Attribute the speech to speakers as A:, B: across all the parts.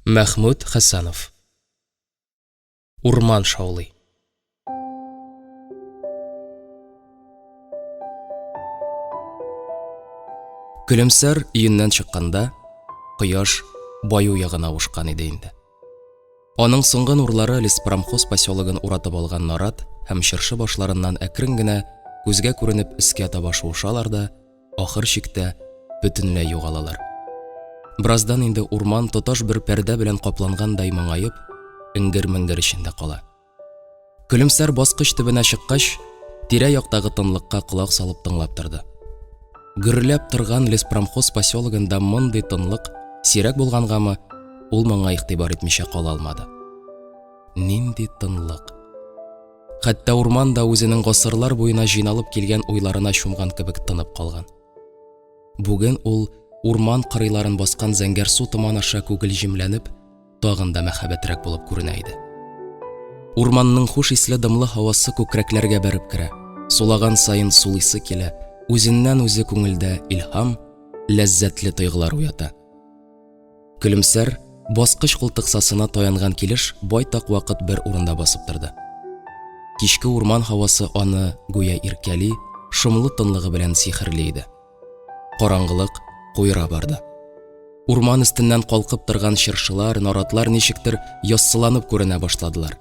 A: Мәхмүт Хәсәнов. Урман шаулый. Көлемсәр өеннән чыкканда, кояш баю ягына авышкан иде инде. Аның соңгы нурлары леспромхоз поселогын уратып алган нарат һәм чыршы башларыннан әкрен генә күзгә күренеп өскә таба шуышалар да, ахыр чиктә бөтенләй югалалар. Бераздан инде урман тоташ бер пәрдә белән каплангандай моңаеп, эңгер-меңгер эчендә кала. Көлемсәр баскыч төбенә чыккач, тирә-яктагы тынлыкка колак салып тыңлап торды. Гөрләп торган леспромхоз поселогында мондый тынлык сирәк булгангамы, ул моңа игътибар итмичә кала алмады. Нинди тынлык! Хәтта урман да үзенең гасырлар буена җыйналып килгән уйларына чумган кебек тынып калган. Бүген ул урман кырыйларын баскан зәңгәрсу томан аша күгелҗемләнеп, тагын да мәһабәтрәк булып күренә иде. Урманның хуш исле дымлы һавасы күкрәкләргә бәреп керә. Сулаган саен сулыйсы килә, үзеннән-үзе күңелдә илһам, ләззәтле тойгылар уята. Көлемсәр, баскыч култыксасына таянган килеш, байтак вакыт бер урында басып торды. Кичке урман һавасы аны гүя иркәли, шомлы тынлыгы белән сихерли иде. Караңгылык куера барды. Урман өстеннән калкып торган чыршылар, наратлар ничектер яссыланып күренә башладылар.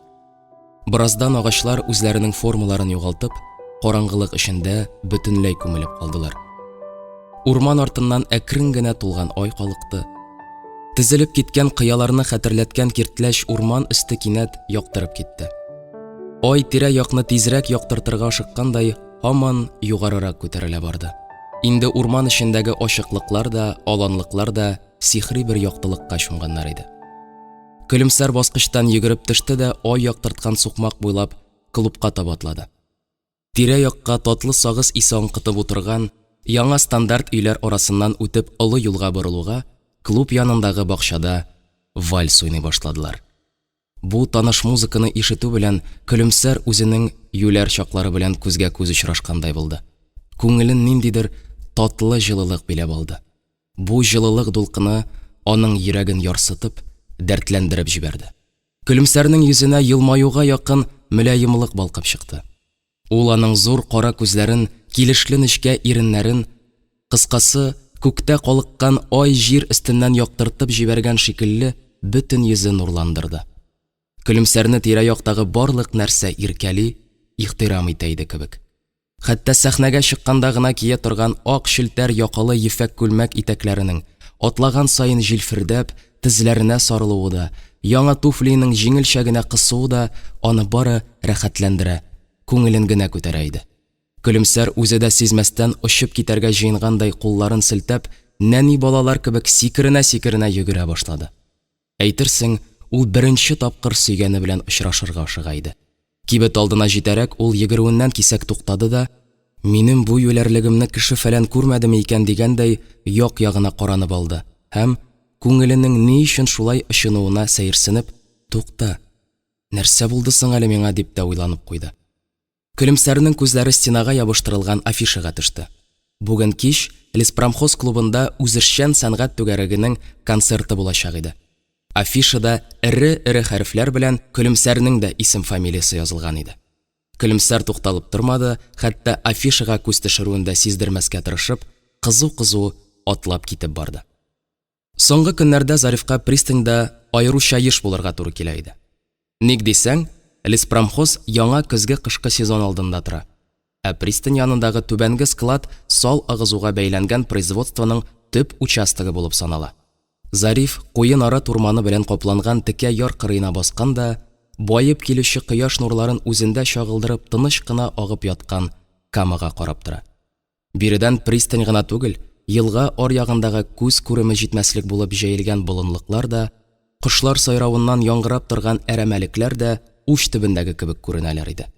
A: Бераздан агачлар үзләренең формаларын югалтып, караңгылык эчендә бөтенләй күмелеп калдылар. Урман артыннан әкрен генә тулган ай калыкты. Тезелеп киткән кыяларны хәтерләткән киртләч урман өсте кинәт яктырып китте. Ай тирә-якны тизрәк яктыртырга ашыккандай, һаман югарырак күтәрелә барды. Инде урман эчендәге ачыклыклар да, аланлыклар да сихри бер яктылыкка чумганнар иде. Көлемсәр баскычтан йөгереп төште дә ай яктырткан сукмак буйлап клубка таба атлады. Тирә-якка татлы сагыз исе аңкытып утырган яңа стандарт өйләр арасыннан үтеп олы юлга борылуга, клуб янындагы бакчада вальс уйный башладылар. Бу таныш музыканы ишетү белән Көлемсәр үзенең юләр чаклары белән күзгә-күз очрашкандай булды. Күңелен ниндидер татлы җылылык биләп алды. Бу җылылык дулкыны аның йөрәген ярсытып, дәртләндереп җибәрде. Көлемсәрнең йөзенә елмаюга якын мөлаемлык балкып чыкты. Ул аның зур кара күзләрен, килешле нечкә иреннәрен, кыскасы, күктә калыккан ай җир өстеннән яктыртып җибәргән шикелле, бөтен йөзе нурландырды. Көлемсәрне тирә-яктагы барлык нәрсә иркәли, ихтирам итә иде кебек. Хәтта сәхнәгә чыкканда гына кия торган ак челтәр якалы ефәк күлмәк итәкләренең, атлаган саен җилфердәп, тезләренә сарылуы да, яңа туфлиенең җиңелчә генә кысуы да аны бары рәхәтләндерә, күңелен генә күтәрә иде. Көлемсәр үзе дә сизмәстән очып китәргә җыенгандай кулларын селтәп, нәни балалар кебек сикеренә-сикеренә йөгерә башлады. Әйтерсең, ул беренче тапкыр сөйгәне белән очрашырга ашыга иде. Кибет алдына җитәрәк ул йөгерүеннән кисәк туктады да, минем бу юләрлегемне кеше-фәлән күрмәдеме икән дигәндәй, як-ягына каранып алды һәм, күңеленең ни өчен шулай очынуына сәерсенеп, Тукта, нәрсә булды соң әле миңа дип тә уйланып куйды. Көлемсәрнең күзләре стенага ябыштырылган афишага төште. Бүген кич Леспромхоз клубында үзешчән сәнгать түгәрәгенең концерты булачак иде. Афишада эре-эре хәрефләр белән Көлемсәрнең дә исем-фамилиясе язылган иде. Көлемсәр тукталып тормады, хәтта афишага күз төшерүен дә сиздермәскә тырышып, кызу-кызу атлап китеп барды. Соңгы көннәрдә Зарифка пристаньда аеруча еш булырга туры килә иде. Ник дисәң, леспромхоз яңа көзге-кышкы сезон алдында тора. Ә пристань янындагы түбәнге склад сал агызуга бәйләнгән производствоның төп участогы булып санала. Зариф куе нарат урманы белән капланган текә яр кырыена баскан да, баеп килүче кояш нурларын үзендә чагылдырып тыныч кына агып яткан Камага карап тора. Биредән пристань гына түгел, елга аръягындагы күз күреме җитмәслек булып җәелгән болынлыклар да, кошлар сайравыннан яңгырап торган әрәмәлекләр дә уч төбендәге кебек күренәләр иде.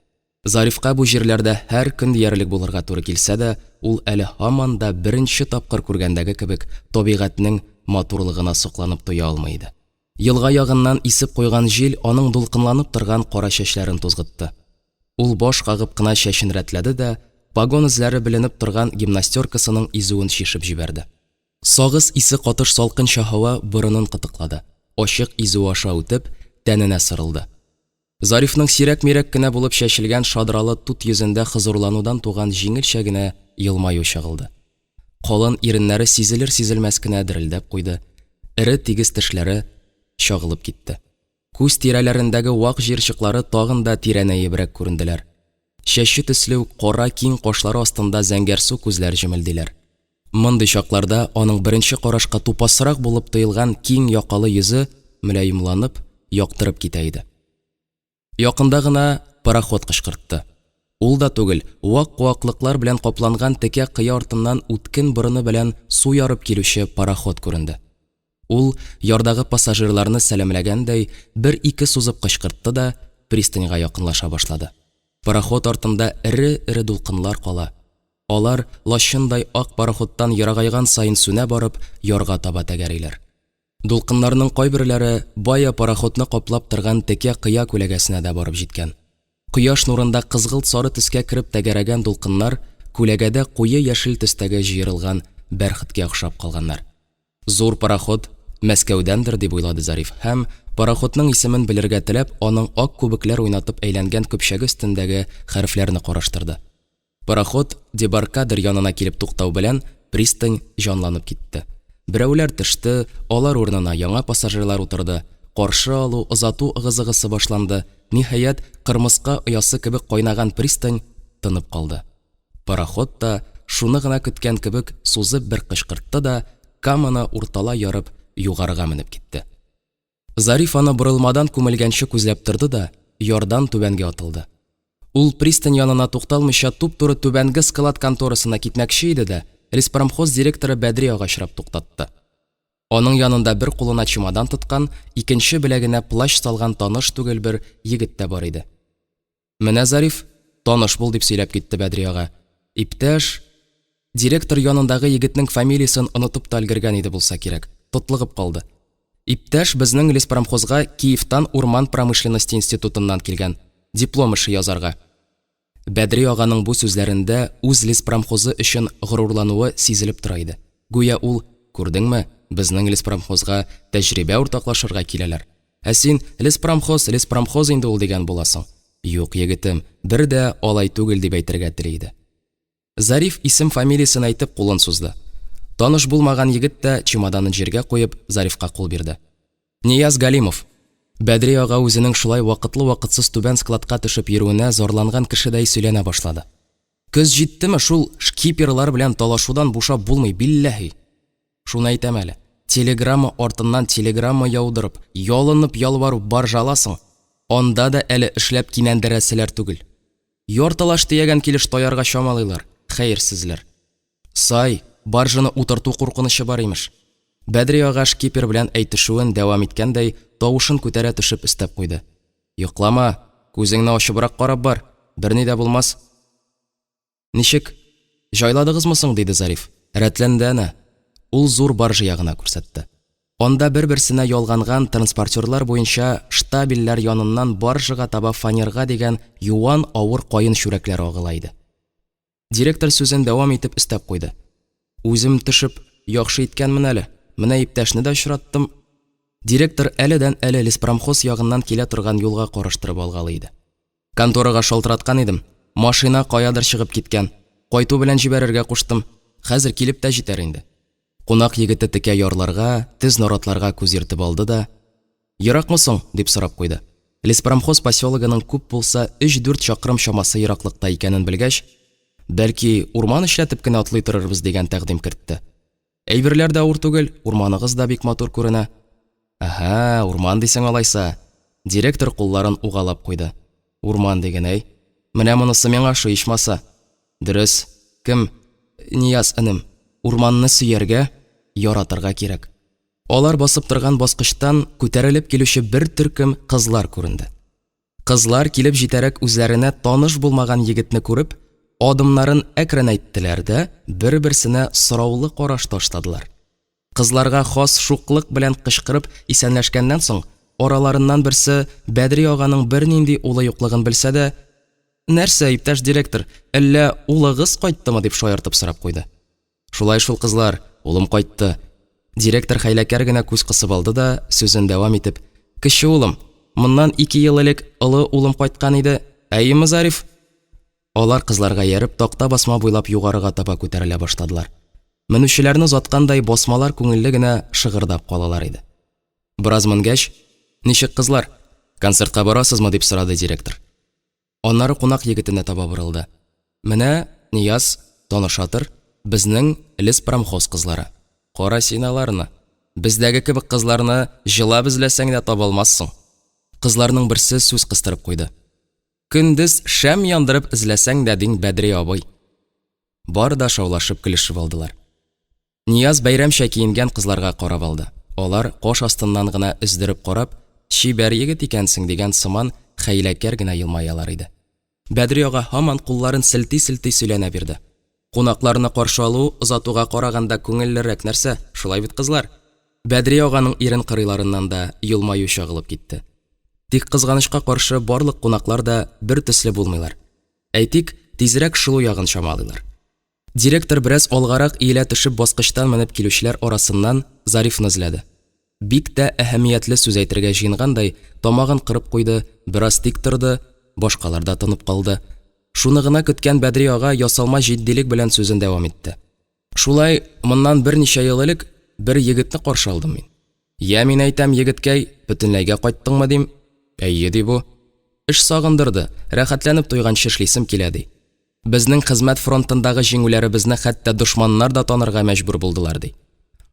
A: Зарифка бу җирләрдә һәр көн диярлек булырга туры килсә дә, ул әле һаман да беренче тапкыр күргәндәге кебек табигатьнең матурлыгына сокланып туя алмый иде. Елга ягыннан исеп куйган җил аның дулкынланып торган кара чәчләрен тузгытты. Ул баш кагып кына чәчен рәтләде дә, погон эзләре беленеп торган гимнастеркасының изүен чишеп җибәрде. Сагыз исе катыш салкынча һава борынын кытыклады. ачык изүе аша үтеп, тәненә сырылды. Зарифның сирәк-мирәк кенә булып чәчелгән шадралы тут йөзендә хозурланудан туган җиңелчә генә елмаю чагылды. Калын иреннәре сизелер-сизелмәс кенә дерелдәп куйды, эре тигез тешләре чагылып китте. Күз тирәләрендәге вак җыерчыклары тагын да тирәнәебрәк күренделәр. Чәче төсле үк кара киң кашлары астында зәңгәрсу күзләр җемелдиләр. Мондый чакларда аның беренче карашка тупасрак булып тоелган киң якалы йөзе мөлаемланып, яктырып китә иде. Якында гына пароход кычкыртты. Ул да түгел, вак куаклыклар белән капланган текә кыя артыннан үткен борыны белән су ярып килүче пароход күренде. Ул, ярдагы пассажирларны сәламләгәндәй, бер-ике сузып кычкыртты да пристаньга якынлаша башлады. Пароход артында эре-эре дулкынлар кала. Алар, лачындай ак пароходтан ерагайган саен сүнә барып, ярга таба тәгәриләр. Дулкыннарның кайберләре бая пароходны каплап торган текә кыя күләгәсенә дә барып җиткән. Кояш нурында кызгылт-сары төскә кереп тәгәрәгән дулкыннар күләгәдә куе яшел төстәге җыерылган бәрхеткә охшап калганнар. Зур пароход Мәскәүдәндер, дип уйлады Зариф һәм, пароходның исемен белергә теләп, аның ак күбекләр уйнатып әйләнгән көпчәге өстендәге хәрефләрне караштырды. Пароход дебаркадер янына килеп туктау белән, пристань җанланып китте. Берәүләр төште, алар урынына яңа пассажирлар утырды, каршы алу, озату ыгы-зыгысы башланды, ниһаять, кырмыска оясы кебек кайнаган пристань тынып калды. Пароход та, шуны гына көткән кебек, сузып бер кычкыртты да, Каманы урталай ярып, югарыга менеп китте. Зариф аны борылмадан күмелгәнче күзләп торды да, ярдан түбәнгә атылды. Ул пристань янына тукталмыйча туп-туры түбәнге склад конторасына китмәкче иде дә, леспромхоз директоры Бәдри ага очрап туктатты. Аның янында бер кулына чемодан тоткан, икенче беләгенә плащ салган таныш түгел бер егет тә бар иде. Менә, Зариф, таныш бул, дип сөйләп китте Бәдри ага. Иптәш директор янындагы егетнең фамилиясен онытып та өлгергән иде булса кирәк, тотлыгып калды. Иптәш безнең леспромхозга Киевтан урман промышленности институтыннан килгән, диплом эше язарга. Бәдри аганың бу сүзләрендә үз леспромхозы өчен горурлануы сизелеп тора иде. Гүя ул, Күрдеңме, безнең леспромхозга тәҗрибә уртаклашырга киләләр. Ә син, леспромхоз, леспромхоз инде ул дигән буласың. Юк, егетем, бер дә алай түгел дип әйтергә тели иде. Зариф исем-фамилиясен әйтеп кулын сузды. Таныш булмаган егет тә, чемоданын җиргә куеп, Зарифка кул бирде. Нияз Галимов. Бәдри ага үзенең шулай вакытлы-вакытсыз түбән складка төшеп йөрүенә зарланган кешедәй сөйләнә башлады. Көз җиттеме, шул шкиперлар белән талашудан бушап булмый, билләһи. Шуны әйтәм әле, телеграмма артыннан телеграмма яудырып, ялынып-ялварып баржа аласың, анда да әле эшләп кинәндерәселәр түгел. Яртылаш төягән килеш таярга чамалыйлар, хәерсезләр. Сай, баржаны утырту куркынычы бар, имеш. Бәдри ага шкипер белән әйтешүен дәвам иткәндәй, тавышын күтәрә төшеп өстәп куйды. Йоклама, күзеңне ачыбрак карап бар, берни дә булмас. Ничек, җайладыгызмы соң? диде Зариф. Рәтләнде әнә. Ул зур баржа ягына күрсәтте. Анда бер-берсенә ялганган транспортерлар буенча штабельләр яныннан баржага таба фанерга дигән юан авыр каен чүрәкләре агыла иде. Директор сүзен дәвам итеп өстәп куйды. Үзем төшеп, яхшы иткәнмен әле. Менә иптәшне дә очраттым. Директор әледән-әле леспромхоз ягыннан килә торган юлга караштырып алгалый иде. Конторага шалтыраткан идем, машина каядыр чыгып киткән. Кайту белән җибәрергә куштым. Хәзер килеп тә җитәр инде. Кунак егете текә ярларга, төз наратларга күз йөртеп алды да, Еракмы соң? дип сорап куйды. Леспромхоз поселогының күп булса өч-дүрт чакрым чамасы ераклыкта икәнен белгәч, бәлки, урман эчләтеп кенә атлый торырбыз дигән тәкъдим кертте. Әйберләр дә авыр түгел, урманыгыз да бик матур күренә. Әһә, урман дисең алайса. Директор кулларын угалап куйды. Урман диген, әй. Менә монысы миңа ошый ичмаса. Дөрес, кем, Нияз энем, урманны сөяргә, яратырга кирәк. Алар басып торган баскычтан күтәрелеп килүче бер төркем кызлар күренде. Кызлар килеп җитәрәк үзләренә таныш булмаган егетне күреп, адымнарын әкренәйттеләр дә бер-берсенә сораулы караш ташладылар. Кызларга хас шуклык белән кычкырып исәнләшкәннән соң, араларыннан берсе Бәдри аганың бернинди улы юклыгын белсә дә, Нәрсә, иптәш директор, әллә улыгыз кайттымы? дип шаяртып сорап куйды. Шулай шул, кызлар, улым кайтты. Директор хәйләкәр генә күз кысып алды да, сүзен дәвам итеп, Кече улым, моннан ике ел элек олы улым кайткан иде, әйеме, Зариф? Алар кызларга ияреп такта басма буйлап югарыга таба күтәрелә башладылар. Менүчеләрне озаткандай басмалар күңелле генә шыгырдап калалар иде. Бераз менгәч, Ничек, кызлар, концертка барасызмы? дип сорады директор. Аннары кунак егетенә таба борылды. Менә, Нияз, таныша тор, безнең леспромхоз кызлары. Кара син аларны. Бездәге кебек кызларны җылап эзләсәң дә таба алмассың. Кызларның берсе сүз кыстырып куйды. Көндез шәм яндырып эзләсәң дә диң Бәдри абый. Бар да шаулашып көлешеп алдылар. Нияз бәйрәмчә киенгән кызларга карап алды. Алар, каш астыннан гына өздереп карап, чибәр егет икәнсең дигән сыман хәйләкәр генә елмаялар иде. Бәдри ага һаман кулларын селти-селти сөйләнә бирде. Кунакларны каршы алу озатуга караганда күңеллерәк нәрсә, шулай бит, кызлар? Бәдри аганың ирен кырыйларыннан да елмаю чагылып китте. Тик кызганычка каршы барлык кунаклар да бер төсле булмыйлар. Әйтик, тизрәк шылу ягын чамалыйлар. Директор бераз алгарак иелә төшеп баскычтан менеп килүчеләр арасыннан Зарифны эзләде. Бик тә әһәмиятле сүз әйтергә җыенгандай, тамагын кырып куйды, бераз тик торды, башкалар да тынып калды. Шуны гына көткән Бәдри ага ясалма җитдилек белән сүзен дәвам итте. Шулай, моннан берничә ел элек бер егетне каршы алдым мин. Йә, мин әйтәм, егеткәй, бөтенләйгә кайттыңмы, дим. Әйе, ди бу. Эш сагындырды, рәхәтләнеп туйганчы эшлисем килә, ди. Безнең хезмәт фронтындагы җиңүләребезне хәтта дошманнар да танырга мәҗбүр булдылар, ди.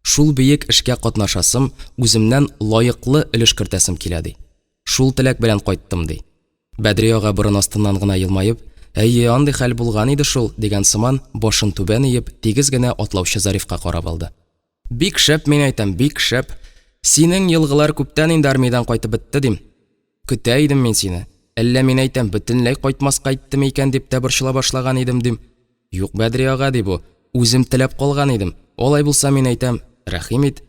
A: Шул бөек эшкә катнашасым, үземнән лаеклы өлеш кертәсем килә, ди. Шул теләк белән кайттым, ди. Бәдри ага борын астыннан гына елмаеп, Әйе, андый хәл булган иде шул, дигән сыман, башын түбән иеп, тигез генә атлаучы Зарифка карап алды. Бик шәп, мин әйтәм, бик шәп. Синең елгылар күптән инде армиядән кайтып бетте, дим. Көтә идем мин сине. Әллә мин әйтәм, бөтенләй кайтмаска иттеме икән дип тә борчыла башлаган идем, дим. Юк, Бәдри ага, ди бу, үзем теләп калган идем. Алай булса, мин әйтәм, рәхим ит.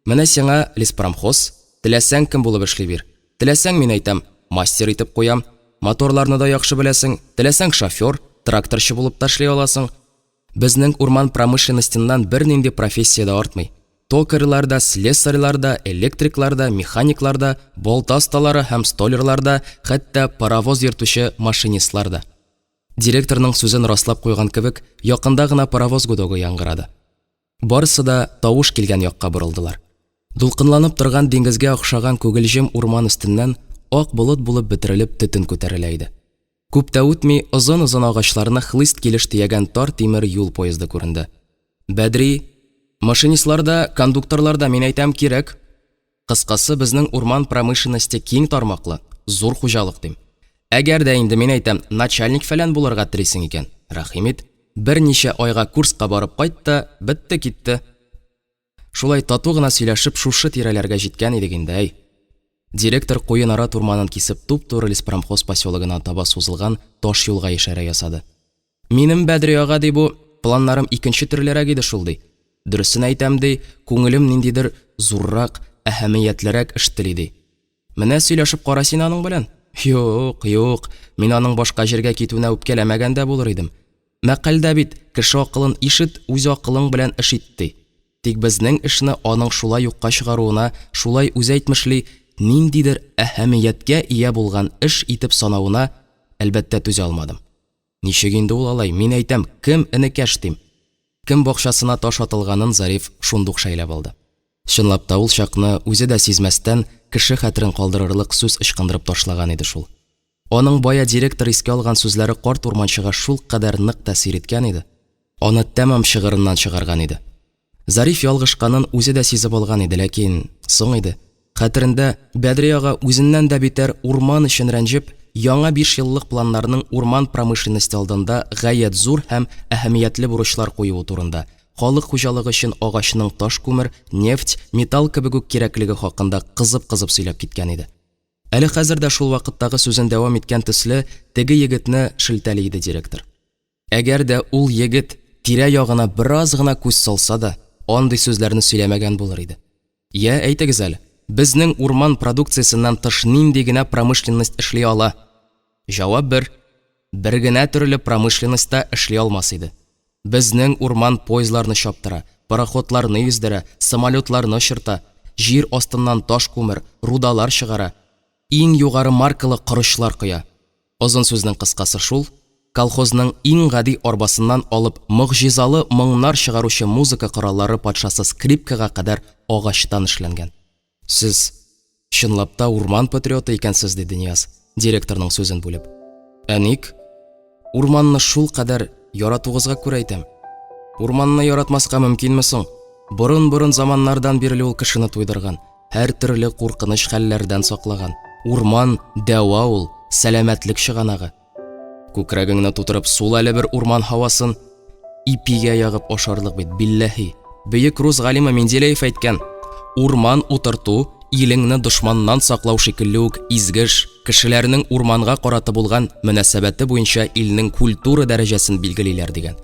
A: Менә сиңа леспромхоз, теләсәң кем булып эшли бир. Теләсәң, мин әйтәм, мастер итеп куям. Моторларны да яхшы беләсең, теләсәң шофер, тракторчы булып та эшли аласың. Безнең урман промышленностеннан бернинди профессия дә артмый. Токарьлар да, слесарьлар да, электриклар да, механиклар да, балта осталары һәм столярлар да, хәтта паровоз йөртүче машинистлар да. Директорның сүзен раслап куйган кебек, якында гына паровоз гудогы яңгырады. Барысы да тавыш килгән якка борылдылар. Дулкынланып торган диңгезгә охшаган күгелҗем урман өстеннән ак болыт булып бөтерелеп төтен күтәрелә иде. Күп тә үтми, озын-озын агачларны хлыст килеш төягән тар тимер юл поезды күренде. Бәдри, Машинистлар да, кондукторлар да, мин әйтәм, кирәк. Кыскасы, безнең урман промышленности киң тармаклы, зур хуҗалык, дим. Әгәр дә инде, мин әйтәм, начальник-фәлән булырга телисең икән, рәхим ит. Берничә айга курска барып кайт та, бетте-китте. Шулай тату гына сөйләшеп шушы тирәләргә җиткән идек инде, әй. Директор куе нарат урманын кисеп туп-туры леспромхоз поселогына таба сузылган таш юлга ишарә ясады. Минем, Бәдри ага, ди бу, планнарым икенче төрлерәк иде шул, ди. Дөресен әйтәм, ди, күңелем ниндидер зуррак, әһәмиятлерәк эш тели, ди. Менә сөйләшеп кара син аның белән. Юк, юк, мин аның башка җиргә китүенә үпкәләмәгән дә булыр идем. Мәкальдә бит, кеше акылын ишет, үз акылың белән эш ит, ди. Тик безнең эшне аның шулай юкка чыгаруына, шулай үзе әйтмешли, ниндидер әһәмияткә ия булган эш итеп санавына, әлбәттә, түзә алмадым. Ничек инде ул алай, мин әйтәм, кем энекәш, дим. Кем бакчасына таш атылганын Зариф шундук шәйләп алды. Чынлап та ул чакны, үзе дә сизмәстән, кеше хәтерен калдырырлык сүз ычкындырып ташлаган иде шул. Аның бая директор искә алган сүзләре карт урманчыга шулкадәр нык тәэсир иткән иде, аны тәмам чыгырыннан чыгарган иде. Зариф ялгышканын үзе дә сизеп алган иде, ләкин соң иде. Хәтерендә, Бәдри ага үзеннән дә битәр урман өчен рәнҗеп, яңа бишьеллык планнарның урман промышленносте алдында гаять зур һәм әһәмиятле бурычлар куюы турында, халык хуҗалыгы өчен агачның ташкүмер, нефть, металл кебек үк кирәклеге хакында кызып-кызып сөйләп киткән иде. Әле хәзер дә шул вакыттагы сүзен дәвам иткән төсле теге егетне шелтәли иде директор. Әгәр дә ул егет тирә-ягына бераз гына күз салса да, андый сүзләрне сөйләмәгән булыр иде. Йә, әйтегез әле, безнең урман продукциясеннән тыш нинди генә промышленность эшли ала? Җавап бер, бер генә төрле промышленность та эшли алмас иде. Безнең урман поездларны чаптыра, пароходларны йөздерә, самолетларны очырта, җир астыннан таш-күмер, рудалар чыгара, иң югары маркалы корычлар коя. Озын сүзнең кыскасы шул, колхозның иң гади арбасыннан алып могҗизалы моңнар чыгаручы музыка кораллары патшасы скрипкага кадәр агачтан эшләнгән. Сез, чынлап та, урман патриоты икәнсез, диде Нияз, директорның сүзен бүлеп. Ә ник? Урманны шулкадәр яратуыгызга күрә әйтәм. Урманны яратмаска мөмкинме соң? Борын-борын заманнардан бирле ул кешене туйдырган, һәртөрле куркыныч хәлләрдән саклаган. Урман, дәва ул, сәламәтлек чыганагы. Күкрәгеңне тутырып сул әле бер урман һавасын. Ипигә ягып ашарлык бит, билләһи. Бөек рус галиме Менделеев әйткән, урман утырту илеңне дошманнан саклау шикелле үк изге эш, кешеләрнең урманга карата булган мөнәсәбәте буенча илнең культура дәрәҗәсен билгелиләр дигән.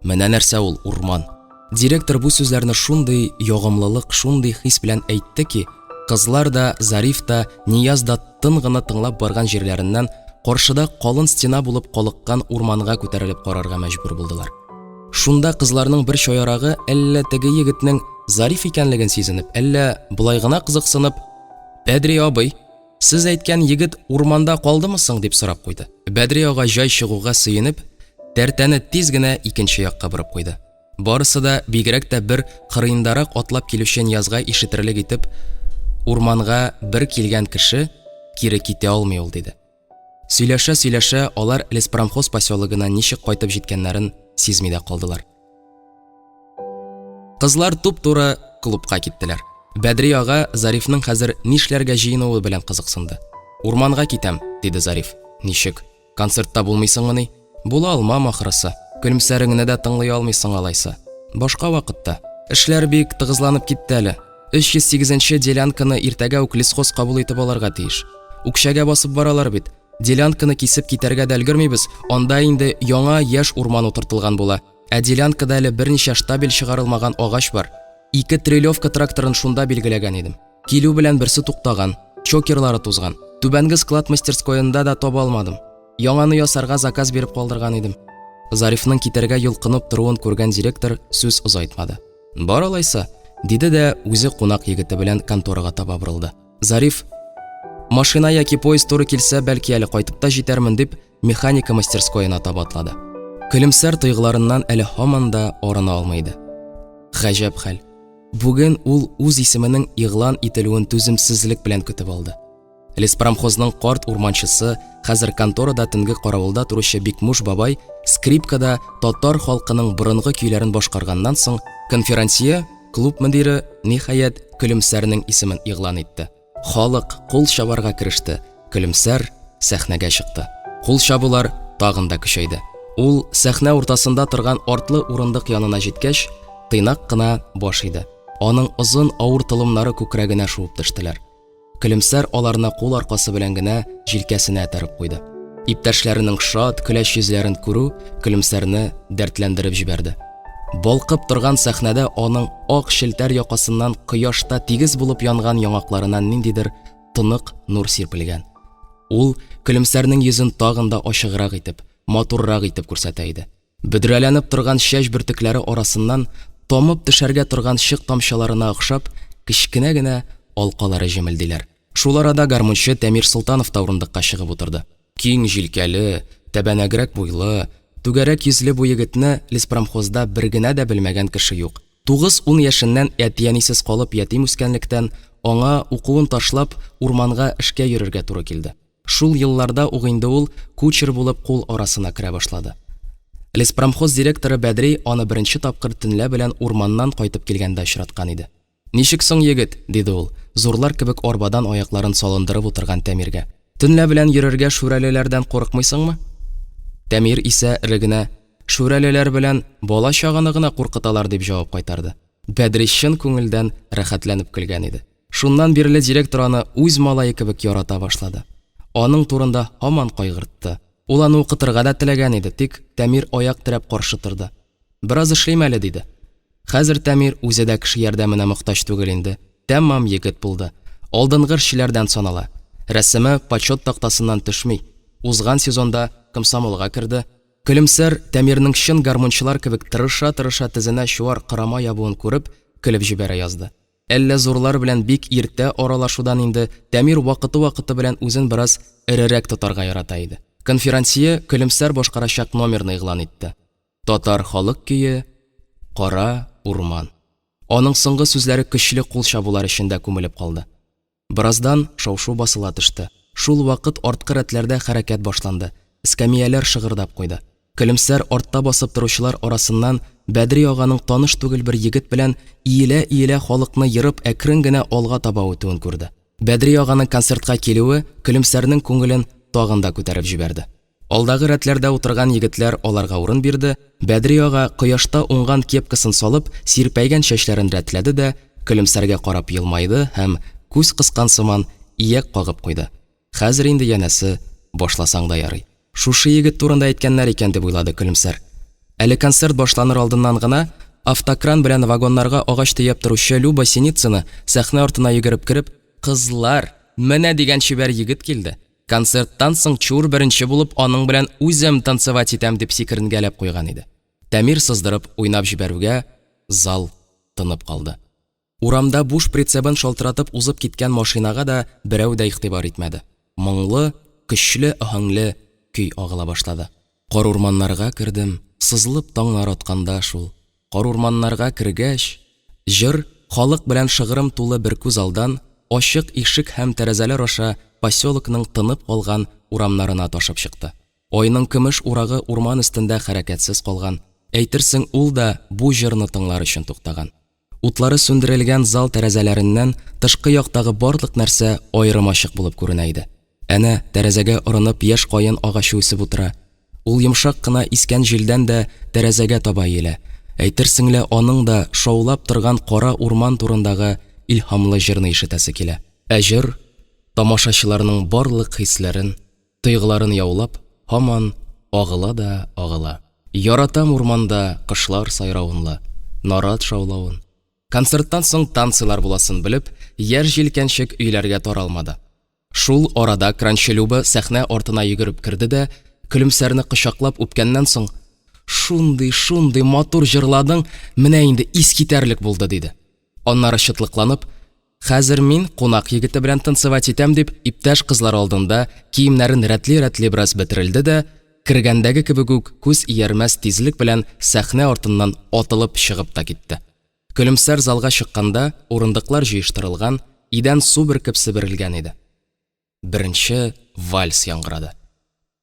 A: Менә нәрсә ул урман. Директор бу сүзләрне шундый ягымлылык, шундый хис белән әйтте ки, кызлар да, Зариф та, Нияз да тын гына тыңлап барган җирләреннән каршыда калын стена булып калыккан урманга күтәрелеп карарга мәҗбүр булдылар. Шунда кызларның бер чаярагы әллә теге егетнең Зариф икәнлеген сизенеп, әллә болай гына кызыксынып, Бәдри абый, сез әйткән егет урманда калдымы соң, дип сорап куйды. Бәдри ага җай чыгуга сөенеп, тәртәне тиз генә икенче якка борып куйды. Барысы да, бигрәк тә бер кырыендарак атлап килүче Ниязга ишетерлек итеп, Урманга бер килгән кеше кире китә алмый ул, диде. Сөйләшә-сөйләшә, алар леспромхоз поселогына ничек кайтып җиткәннәрен сизми дә калдылар. Кызлар туп-туры клубка киттеләр. Бәдри ага Зарифның хәзер нишләргә җыенуы белән кызыксынды. Урманга китәм, диде Зариф. Ничек? Концертта булмыйсыңмыни? Була алмам, ахрысы. Көлемсәреңне дә тыңлый алмыйсың алайса. Башка вакытта. Эшләр бик тыгызланып китте әле. 308 нче делянканы иртәгә үк лесхоз кабул итеп алырга тиеш. Үкчәгә басып баралар бит. Делянканы кисеп китәргә дә өлгермибез, анда инде яңа яшь урман утыртылган була. Ә делянкада әле берничә штабель чыгарылмаган агач бар. Ике трелевка тракторын шунда билгеләгән идем. Килү белән берсе туктаган, чокерлары тузган. Түбәнге склад мастерскоенда да таба алмадым. Яңаны ясарга заказ биреп калдырган идем. Зарифның китәргә йолкынып торуын күргән директор сүз озайтмады. Бар алайса, диде дә үзе кунак егете белән конторага таба борылды. Зариф, машина яки поезд туры килсә, бәлки әле кайтып та җитәрмен дип, механика мастерскоена таба атлады. Көлемсәр тойгыларыннан әле һаман да арына алмый иде. Гаҗәп хәл. Бүген ул үз исеменең игълан ителүен түземсезлек белән көтеп алды. Леспромхозның карт урманчысы, хәзер конторада төнге каравылда торучы Бикмуш бабай скрипкада татар халкының борынгы көйләрен башкарганнан соң, конферансье, клуб мөдире, ниһаять, Көлемсәрнең исемен игълан итте. Халык кул чабарга кереште, Көлемсәр сәхнәгә чыкты. Кул чабулар тагын да көчәйде. Ул, сәхнә уртасында торган артлы урындык янына җиткәч, тыйнак кына баш иде. Аның озын авыр толымнары күкрәгенә шуып төштеләр. Көлемсәр аларны кул аркасы белән генә җилкәсенә этәреп куйды. Иптәшләренең шат, көләч йөзләрен күрү Көлемсәрне дәртләндереп җибәрде. Балкып торган сәхнәдә аның ак челтәр якасыннан кояшта тигез булып янган яңакларына ниндидер тонык нур сирпелгән. Ул Көлемсәрнең йөзен тагын да ачыграк итеп, матуррак итеп күрсәтә иде. Бөдрәләнеп торган чәч бөртекләре арасыннан тамып төшәргә торган чык тамчыларына охшап, кечкенә генә алкалары җемелдиләр. Шул арада гармунчы Тәмир Солтанов та урындыкка чыгып утырды. Киң җилкәле, тәбәнәгрәк буйлы, түгәрәк йөзле бу егетне леспромхозда бер генә дә белмәгән кеше юк. Тугыз-ун яшеннән әти-әнисез калып ятим үскәнлектән, аңа, укуын ташлап, урманга эшкә йөрергә туры килде. Шул елларда ук инде ул кучер булып кул арасына керә башлады. Леспромхоз директоры Бәдри аны беренче тапкыр төнлә белән урманнан кайтып килгәндә очраткан иде. Ничек соң, егет? диде ул, зурлар кебек арбадан аякларын салындырып утырган Тәмиргә. Төнлә белән йөрергә шүрәлеләрдән курыкмыйсыңмы? Тәмир исә эре генә, Шүрәлеләр белән бала-чаганы гына куркыталар, дип җавап кайтарды. Бәдри чын күңелдән рәхәтләнеп көлгән иде. Шуннан бирле директор аны үз малае кебек ярата башлады. Аның турында һаман кайгыртты. Ул аны укытырга да теләгән иде, тик Тәмир аяк терәп каршы торды. Бераз эшлим әле, диде. Хәзер Тәмир үзе дә кеше ярдәменә мохтаҗ түгел инде, тәмам егет булды. Алдынгы эшчеләрдән санала. Рәсеме почет тактасыннан төшми. Узган сезонда комсомолга керде. Көлемсәр, Тәмирнең чын гармунчылар кебек тырыша-тырыша тезенә чуар корама ябуын күреп, көлеп җибәрә язды. Әллә зурлар белән бик иртә аралашудан инде Тәмир вакыты-вакыты белән үзен бераз эрерәк тотарга ярата иде. Конферансье Көлемсәр башкарачак номерны игълан итте. Татар халык көе Кара урман. Аның соңгы сүзләре көчле кул чабулар эчендә күмелеп калды. Бераздан шау-шу басыла төште. Шул вакыт арткы рәтләрдә хәрәкәт башланды, эскәмияләр шыгырдап куйды. Көлемсәр артта басып торучылар арасыннан Бәдри аганың таныш түгел бер егет белән иелә-иелә халыкны ерып әкрен генә алга таба үтүен күрде. Бәдри аганың концертка килүе Көлемсәрнең күңелен тагын да күтәреп җибәрде. Алдагы рәтләрдә утырган егетләр аларга урын бирде, Бәдри ага, кояшта уңган кепкасын салып, сирпәйгән чәчләрен рәтләде дә, Көлемсәргә карап елмайды һәм, күз кыскан сыман, ияк кагып куйды. Хәзер инде, янәсе, башласаң да ярый. Шушы егет турында әйткәннәр икән, дип уйлады Көлемсәр. Әле концерт башланыр алдыннан гына, автокран белән вагоннарга агач төяп торучы Люба Синицына сәхнә артына йөгереп кереп, Кызлар! Менә дигән чибәр егет килде! Концерттан соң чур беренче булып аның белән үзем танцевать итәм дип сикеренгәләп куйган иде. Тәмир сыздырып уйнап җибәрүгә, зал тынып калды. Урамда буш прицебын шалтыратып узып киткән машинага да берәү дә игътибар итмәде. Моңлы, көчле аһәңле көй агыла башлады. Карурманнарга кердем, сызылып таңнар атканда шул. Карурманнарга кергәч, җыр, халык белән шыгрым тулы бер күз алдан, ачык ишек һәм тәрәзәләр аша поселокның тынып калган урамнарына ташып чыкты. Айның көмеш урагы урман өстендә хәрәкәтсез калган, әйтерсең ул да бу җырны тыңлар өчен туктаган. Утлары сүндерелгән зал тәрәзәләреннән тышкы яктагы барлык нәрсә аерым-ачык булып күренә иде. Әнә, тәрәзәгә орынып яшь каен агачы үсеп утыра. Ул йомшак кына искән җилдән дә тәрәзәгә таба иелә. Әйтерсең лә аның да шаулап торган кара урман турындагы илһамлы җырны ишетәсе килә. Ә җыр, тамашачыларның барлык хисләрен, Тойгыларын яулап, һаман агыла да агыла. Яратам урманда кошлар сайравын ла, нарат шаулавын. Концерттан соң танцылар буласын белеп, яшь җилкәнчек өйләргә таралмады. Шул арада кранчы Люба сәхнә артына йөгереп керде дә, Көлемсәрне кочаклап үпкәннән соң, Шундый, шундый матур җырладың, менә инде искитәрлек булды, диде. Аннары чытлыкланып, Хәзер мин кунак егете белән танцевать итәм, дип, иптәш кызлар алдында киемнәрен рәтли-рәтли бераз бөтерелде дә, кергәндәге кебек үк күз иярмәс тизлек белән сәхнә артыннан атылып чыгып та китте. Көлемсәр залга чыкканда, урындыклар җыештырылган, идән су бөркеп себерелгән иде. Беренче вальс яңгырады.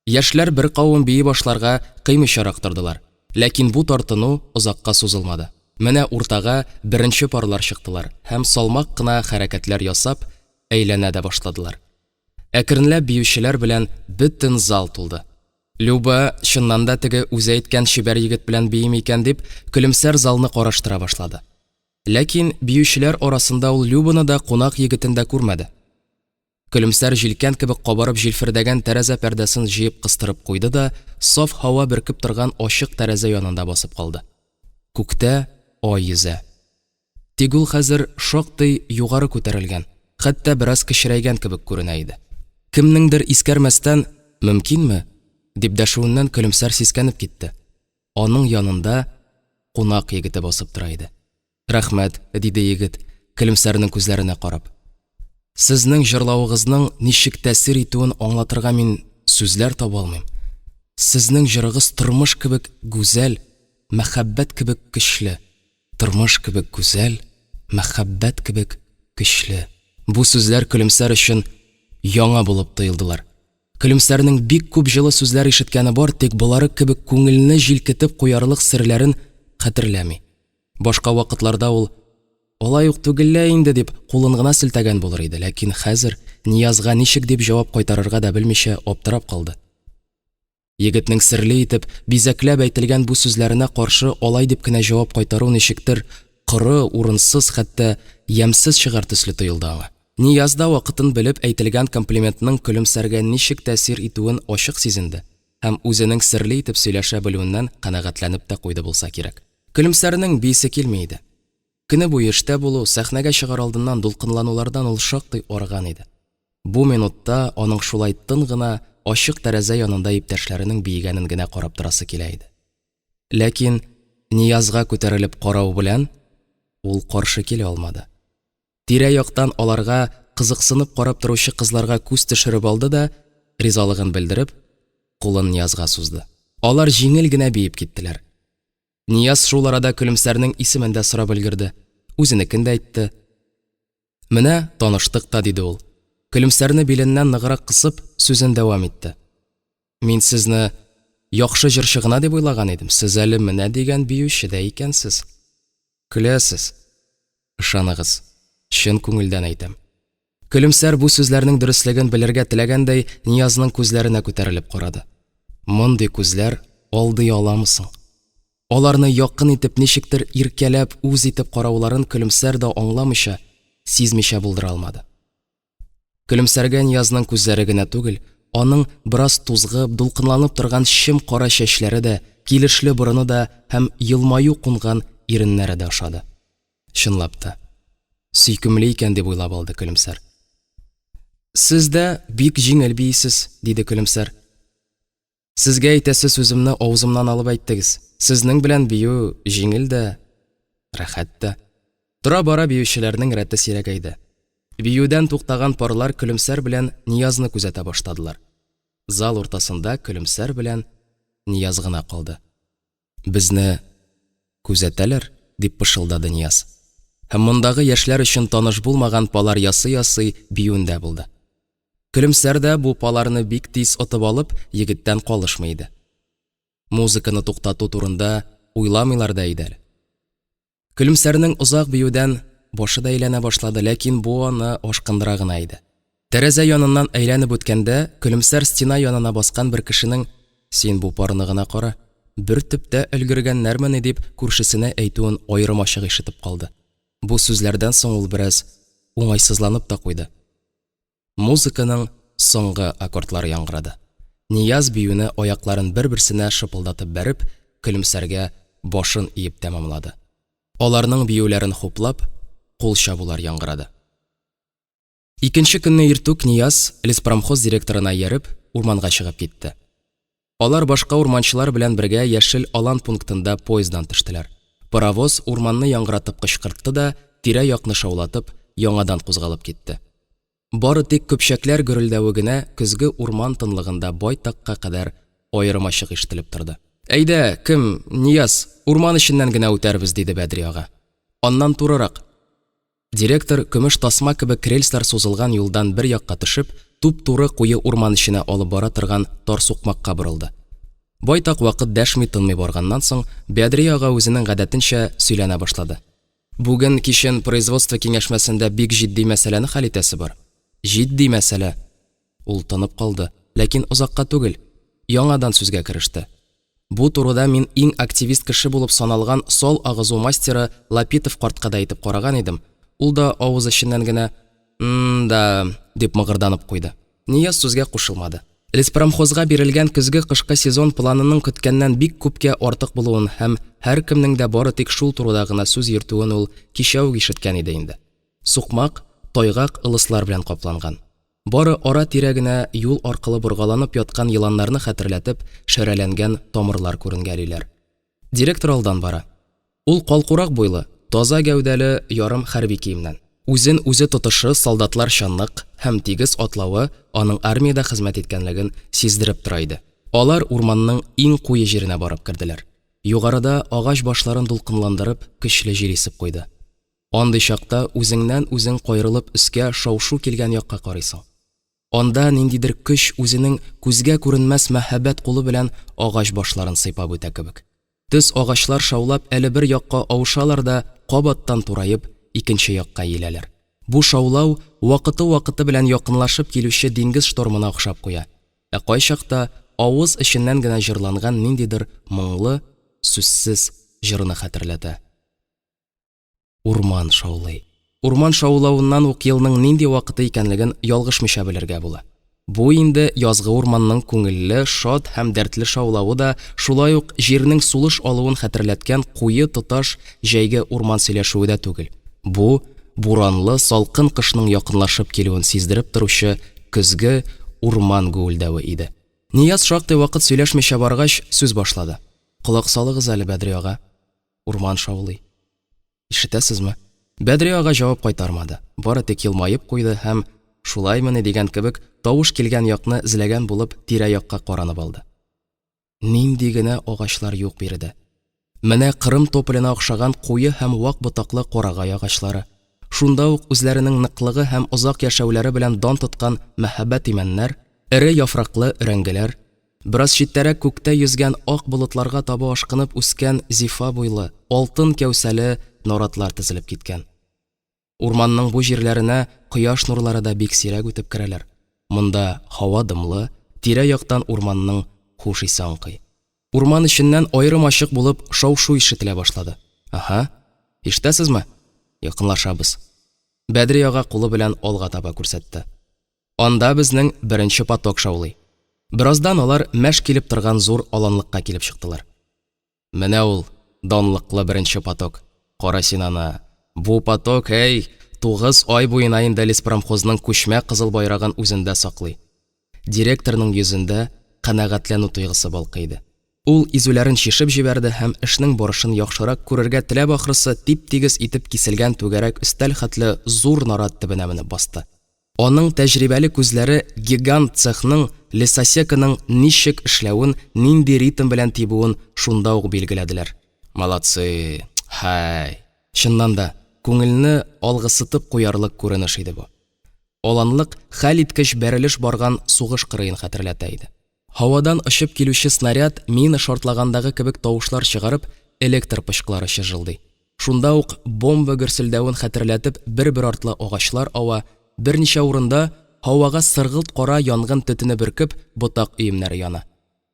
A: Яшьләр беркавым бии башларга кыймыйчарак тордылар. Ләкин бу тартыну озакка сузылмады. Менә уртага беренче парлар чыктылар һәм салмак кына хәрәкәтләр ясап, әйләнә дә башладылар. Әкренләп биючеләр белән бөтен зал тулды. Люба, чыннан да теге үзе әйткән чибәр егет белән биим икән дип, көлемсәр залны караштыра башлады. Ләкин биючеләр арасында ул Любаны да, кунак егетен дә күрмәде. Көлемсәр җилкән кебек кабарып җилфердәгән тәрәзә пәрдәсен җыеп кыстырып куйды да саф һава бөркеп торган ачык тәрәзә янында басып калды. Күктә ай йөзә. Тик ул хәзер шактый югары күтәрелгән, хәтта бераз кечерәйгән кебек күренә иде. Кемнеңдер искәрмәстән, Мөмкинме? дип дәшүеннән Көлемсәр сискәнеп китте. Аның янында кунак егете басып тора иде. Рәхмәт, диде егет, Көлемсәрнең күзләренә карап. Сезнең җырлавыгызның ничек тәэсир итүен аңлатырга мин сүзләр таба алмыйм. Сезнең җырыгыз тормыш кебек гүзәл, мәхәббәт кебек көчле. Тормыш кебек гүзәл, мәхәббәт кебек көчле. Бу сүзләр Көлемсәр өчен яңа булып тоелдылар. Көлемсәрнең бик күп җылы сүзләр ишеткәне бар, тик болары кебек күңелне җилкетеп куярлык серләрен хәтерләми. Башка вакытларда ул, Алай ук түгел лә инде, дип, кулын гына селтәгән булыр иде, ләкин хәзер Ниязга ничек дип җавап кайтарырга да белмичә аптырап калды. Егетнең серле итеп, бизәкләп әйтелгән бу сүзләренә каршы алай дип кенә җавап кайтару ничектер коры, урынсыз, хәтта ямьсез чыгар төсле тоелды аңа. Нияз да вакытын белеп әйтелгән комплиментның Көлемсәргә ничек тәэсир итүен ачык сизенде һәм үзенең серле итеп сөйләшә белүеннән канәгатьләнеп тә куйды булса кирәк. Көлемсәрнең биисе килми иде. Көне буе эштә булу, сәхнәгә чыгар алдыннан дулкынланулардан ул шактый арыган иде. Бу минутта аның шулай тын гына, ачык тәрәзә янында иптәшләренең биегәнен генә карап торасы килә иде. Ләкин Ниязга күтәрелеп карау белән ул каршы килә алмады. Тирә-яктан аларга кызыксынып карап торучы кызларга күз төшереп алды да, ризалыгын белдереп, кулын Ниязга сузды. Алар җиңел генә биеп киттеләр. Нияз шул арада Көлемсәрнең исемен дә сорап өлгерде, үзенекен дә әйтте. Менә, таныштык та, диде ул. Көлемсәрне биленнән ныграк кысып, сүзен дәвам итте. Мин сезне яхшы җырчы гына дип уйлаган идем, сез әле менә дигән биюче дә икәнсез. Көләсез. Ышаныгыз, чын күңелдән әйтәм. Көлемсәр бу сүзләрнең дөреслеген белергә теләгәндәй Ниязның күзләренә күтәрелеп карады. Мондый күзләр алдый аламы соң? Аларны якын итеп ничектер иркәләп үз итеп карауларын Көлемсәр дә аңламыйча, сизмичә булдыра алмады. Көлемсәргә Ниязның күзләре генә түгел, аның бераз тузгып, дулкынланып торган чем кара чәчләре дә, килешле борыны да һәм елмаю кунган иреннәре дә ошады. Чынлап та, сөйкемле икән дип уйлап алды Көлемсәр. Сез дә бик җиңел биисез, диде Көлемсәр. Сезгә әйтәсе сүземне авызымнан алып әйттегез. Сезнең белән бию җиңел дә, рәхәт тә. Тора-бара биючеләрнең рәте сирәгәйде. Биюдән туктаган парлар Көлемсәр белән Ниязны күзәтә башладылар. Зал уртасында Көлемсәр белән Нияз гына калды. Безне күзәтәләр, дип пышылдады Нияз. Һәм мондагы яшьләр өчен таныш булмаган палар ясый-ясый биюендә булды. Көлемсәр дә бу паларны бик тиз отып алып, егеттән калышмый иде. Музыканы туктату турында уйламыйлар да иде әле. Көлемсәрнең озак биюдән башы да әйләнә башлады, ләкин бу аны ашкындыра гына иде. Тәрәзә яныннан әйләнеп үткәндә, Көлемсәр стена янына баскан бер кешенең, Син бу парны гына кара, бер төптә өлгергәннәрмени, дип күршесенә әйтүен аерым-ачык ишетеп калды. Бу сүзләрдән соң ул бераз уңайсызланып та куйды. Музыканың соңгы аккордлары яңгырады. Нияз биюне аякларын бер-берсенә шыпылдатып бәреп, Көлемсәргә башын иеп тәмамлады. Аларның биюләрен хуплап, кул чабулар яңгырады. Икенче көнне иртүк Нияз, леспромхоз директорына ияреп, урманга чыгып китте. Алар башка урманчылар белән бергә Яшел алан пунктында поезддан төштеләр. Паровоз урманны яңгыратып кычкыртты да, тирә-якны шаулатып, яңадан кузгалып китте. Бары тик көпчәкләр гөрелдәве генә көзге урман тынлыгында байтакка кадәр аерым-ачык ишетелеп торды. Әйдә, кем, Нияз, урман эченнән генә үтәрбез, диде Бәдри ага. Аннан турырак. Директор, көмеш тасма кебек рельслар сузылган юлдан бер якка төшеп, туп-туры куе урман эченә алып бара торган тар сукмакка борылды. Байтак вакыт дәшми-тынмый барганнан соң, Бәдри ага үзенең гадәтенчә сөйләнә башлады. Бүген кичен производство киңәшмәсендә бик җитди мәсьәләне хәл итәсе бар. Җитди мәсьәлә! Ул тынып калды, ләкин озакка түгел. Яңадан сүзгә кереште. Бу турыда мин иң активист кеше булып саналган сал агызу мастеры Лапитов картка да әйтеп караган идем, ул да авыз эченнән генә М-да, дип мыгырданып куйды. Нияз сүзгә кушылмады. Леспромхозга бирелгән көзге-кышкы сезон планының көткәннән бик күпкә артык булуын һәм һәркемнең дә бары тик шул турыда гына сүз йөртүен ул кичә үк ишеткән иде инде. Сукмак тайгак ылыслар белән капланган. Бары ара-тирә генә юл аркылы боргаланып яткан еланнарны хәтерләтеп, шәрәләнгән тамырлар күренгәлиләр. Директор алдан бара. Ул калкурак буйлы, таза гәүдәле, ярым хәрби киемнән. Үзен үзе тотышы солдатларча нык һәм тигез атлавы аның армиядә хезмәт иткәнлеген сиздереп тора иде. Алар урманның иң куе җиренә барып керделәр. Югарыда, агач башларын дулкынландырып, көчле җил исеп куйды. Андый чакта үзеңнән-үзең каерылып өскә шау-шу килгән якка карыйсың. Анда ниндидер көч үзенең күзгә күренмәс мәһабәт кулы белән агач башларын сыйпап үтә кебек. Төз агачлар шаулап әле бер якка авышалар да кабаттан тураеп икенче якка иеләләр. Бу шаулау вакыты-вакыты белән якынлашып килүче диңгез штормына охшап куя, ә кайчакта авыз эченнән генә җырланган ниндидер моңлы, сүзсез җырны хәтерләтә. Урман шаулый. Урман шаулавыннан ук елның нинди вакыты икәнлеген ялгышмыйча белергә була. Бу инде язгы урманның күңелле, шат һәм дәртле шаулавы да, шулай ук җирнең сулыш алуын хәтерләткән куе тоташ җәйге урман сөйләшүе дә түгел. Бу, буранлы, салкын кышның якынлашып килүен сиздереп торучы көзге урман гүелдәве иде. Нияз шактый вакыт сөйләшмичә баргач, сүз башлады. Колак салыгыз әле, Бәдри ага. Урман шаулый. Ишетәсезме? Бәдри ага җавап кайтармады, бары тик елмаеп куйды һәм, шулаймыни дигән кебек, тавыш килгән якны эзләгән булып, тирә-якка каранып алды. Нинди генә агачлар юк биредә. Менә Кырым тополена охшаган куе һәм вак ботаклы карагай агачлары, шунда ук үзләренең ныклыгы һәм озак яшәүләре белән дан тоткан мәһабәт имәннәр, эре яфраклы өрәңгеләр, бераз читтәрәк күктә йөзгән ак болытларга таба ашкынып үскән зифа буйлы, алтын кәүсәле наратлар тезелеп киткән. Урманның бу җирләренә кояш нурлары да бик сирәк үтеп керәләр. Монда һава дымлы, тирә-яктан урманның хуш исе аңкый. Урман эченнән аерым-ачык булып шау-шу ишетелә башлады. Аһа, ишетәсезме? Якынлашабыз. Бәдри ага кулы белән алга таба күрсәтте. Анда безнең беренче поток шаулый. Бераздан алар мәш килеп торган зур аланлыкка килеп чыктылар. Менә ул, данлыклы беренче поток. Кара син аны. Бу поток, әй, тугыз ай буена инде леспромхозның күчмә кызыл байрагын үзендә саклый. Директорның йөзендә канәгатьләнү тойгысы балкый иде. Ул изүләрен чишеп җибәрде һәм эшнең барышын яхшырак күрергә теләп ахрысы, тип-тигез итеп киселгән түгәрәк өстәл хәтле зур нарат төбенә менеп басты. Аның тәҗрибәле күзләре гигант цехның, лесосеканың ничек эшләвен, нинди ритм белән тибүен шунда ук билгеләделәр. Молодцы! Һәй! Чыннан да, күңелне алгысытып куярлык күренеш иде бу. Аланлык хәлиткеч бәрелеш барган сугыш кырыен хәтерләтә иде. Һавадан очып килүче снаряд мина шартлагандагы кебек тавышлар чыгарып, электр пычкылары чыжылдый. Шунда ук бомба гөрселдәвен хәтерләтеп бер-бер артлы агачлар ава, берничә урында, һавага сыргылт-кара янгын төтене бөркеп, ботак өемнәре яна.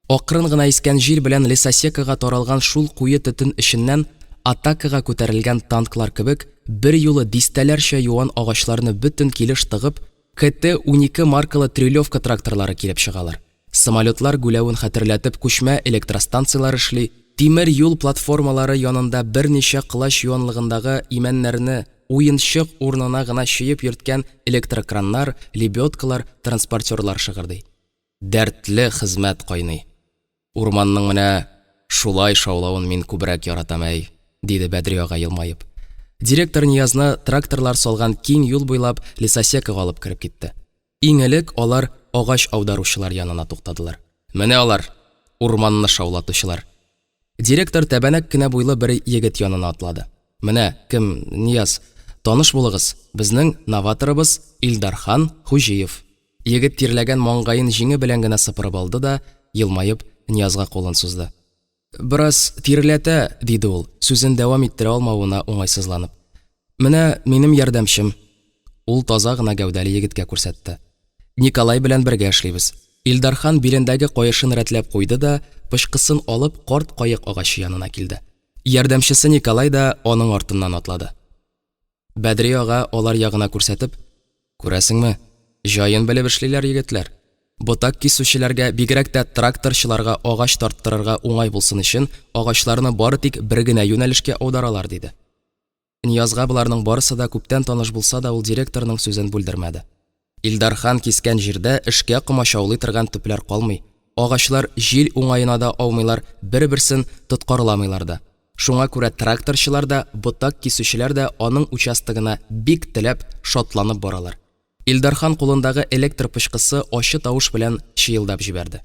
A: Акрын гына искән җил белән лесосекага таралган шул куе төтен эченнән атакага күтәрелгән танклар кебек, берьюлы дистәләрчә юан агачларны бөтен килеш тыгып, КТ-12 маркалы трелевка тракторлары килеп чыгалар. Самолетлар гүләвен хәтерләтеп күчмә электростанцияләр эшли, тимер юл платформалары янында берничә колач юанлыгындагы имәннәрне уенчык урынына гына чөеп йөрткән электрокраннар, лебедкалар, транспортерлар шыгырдый. Дәртле хезмәт кайный. Урманның менә шулай шаулавын мин күбрәк яратам, әй, диде Бәдри ага елмаеп. Директор Ниязны тракторлар салган киң юл буйлап лесосекага алып кереп китте. Иң элек алар агач аударучылар янына туктадылар. Менә алар, урманны шаулатучылар. Директор тәбәнәк кенә буйлы бер егет янына атлады. Менә, кем, Нияз, таныш булыгыз, безнең новаторыбыз Илдархан Хуҗиев. Егет тирләгән маңгаен җиңе белән генә сыпырып алды да, елмаеп, Ниязга кулын сузды. Бераз тирләтә, диде ул, сүзен дәвам иттерә алмавына уңайсызланып. Менә минем ярдәмчем. Ул таза гына гәүдәле егеткә күрсәтте. Николай белән бергә эшлибез. Илдархан билендәге каешын рәтләп куйды да, пычкысын алып, карт каек агачы янына килде. Ярдәмчесе Николай да аның артыннан атлады. Бәдри ага алар ягына күрсәтеп, Күрәсеңме, җаен белеп эшлиләр егетләр. Ботак кисүчеләргә, бигрәк тә тракторчыларга агач тарттырырга уңай булсын өчен, агачларны бары тик бер генә юнәлешкә аударалар, диде. Ниязга боларның барысы да күптән таныш булса да, ул директорның сүзен бүлдермәде. Илдархан кискән җирдә эшкә комачаулый торган төпләр калмый, агачлар җил уңаена да аумыйлар, бер-берсен тоткарламыйлар да. Шуңа күрә тракторчылар да, ботак кисүчеләр дә аның участогына бик теләп, шатланып баралар. Илдархан кулындагы электр пычкысы ачы тавыш белән чыелдап җибәрде.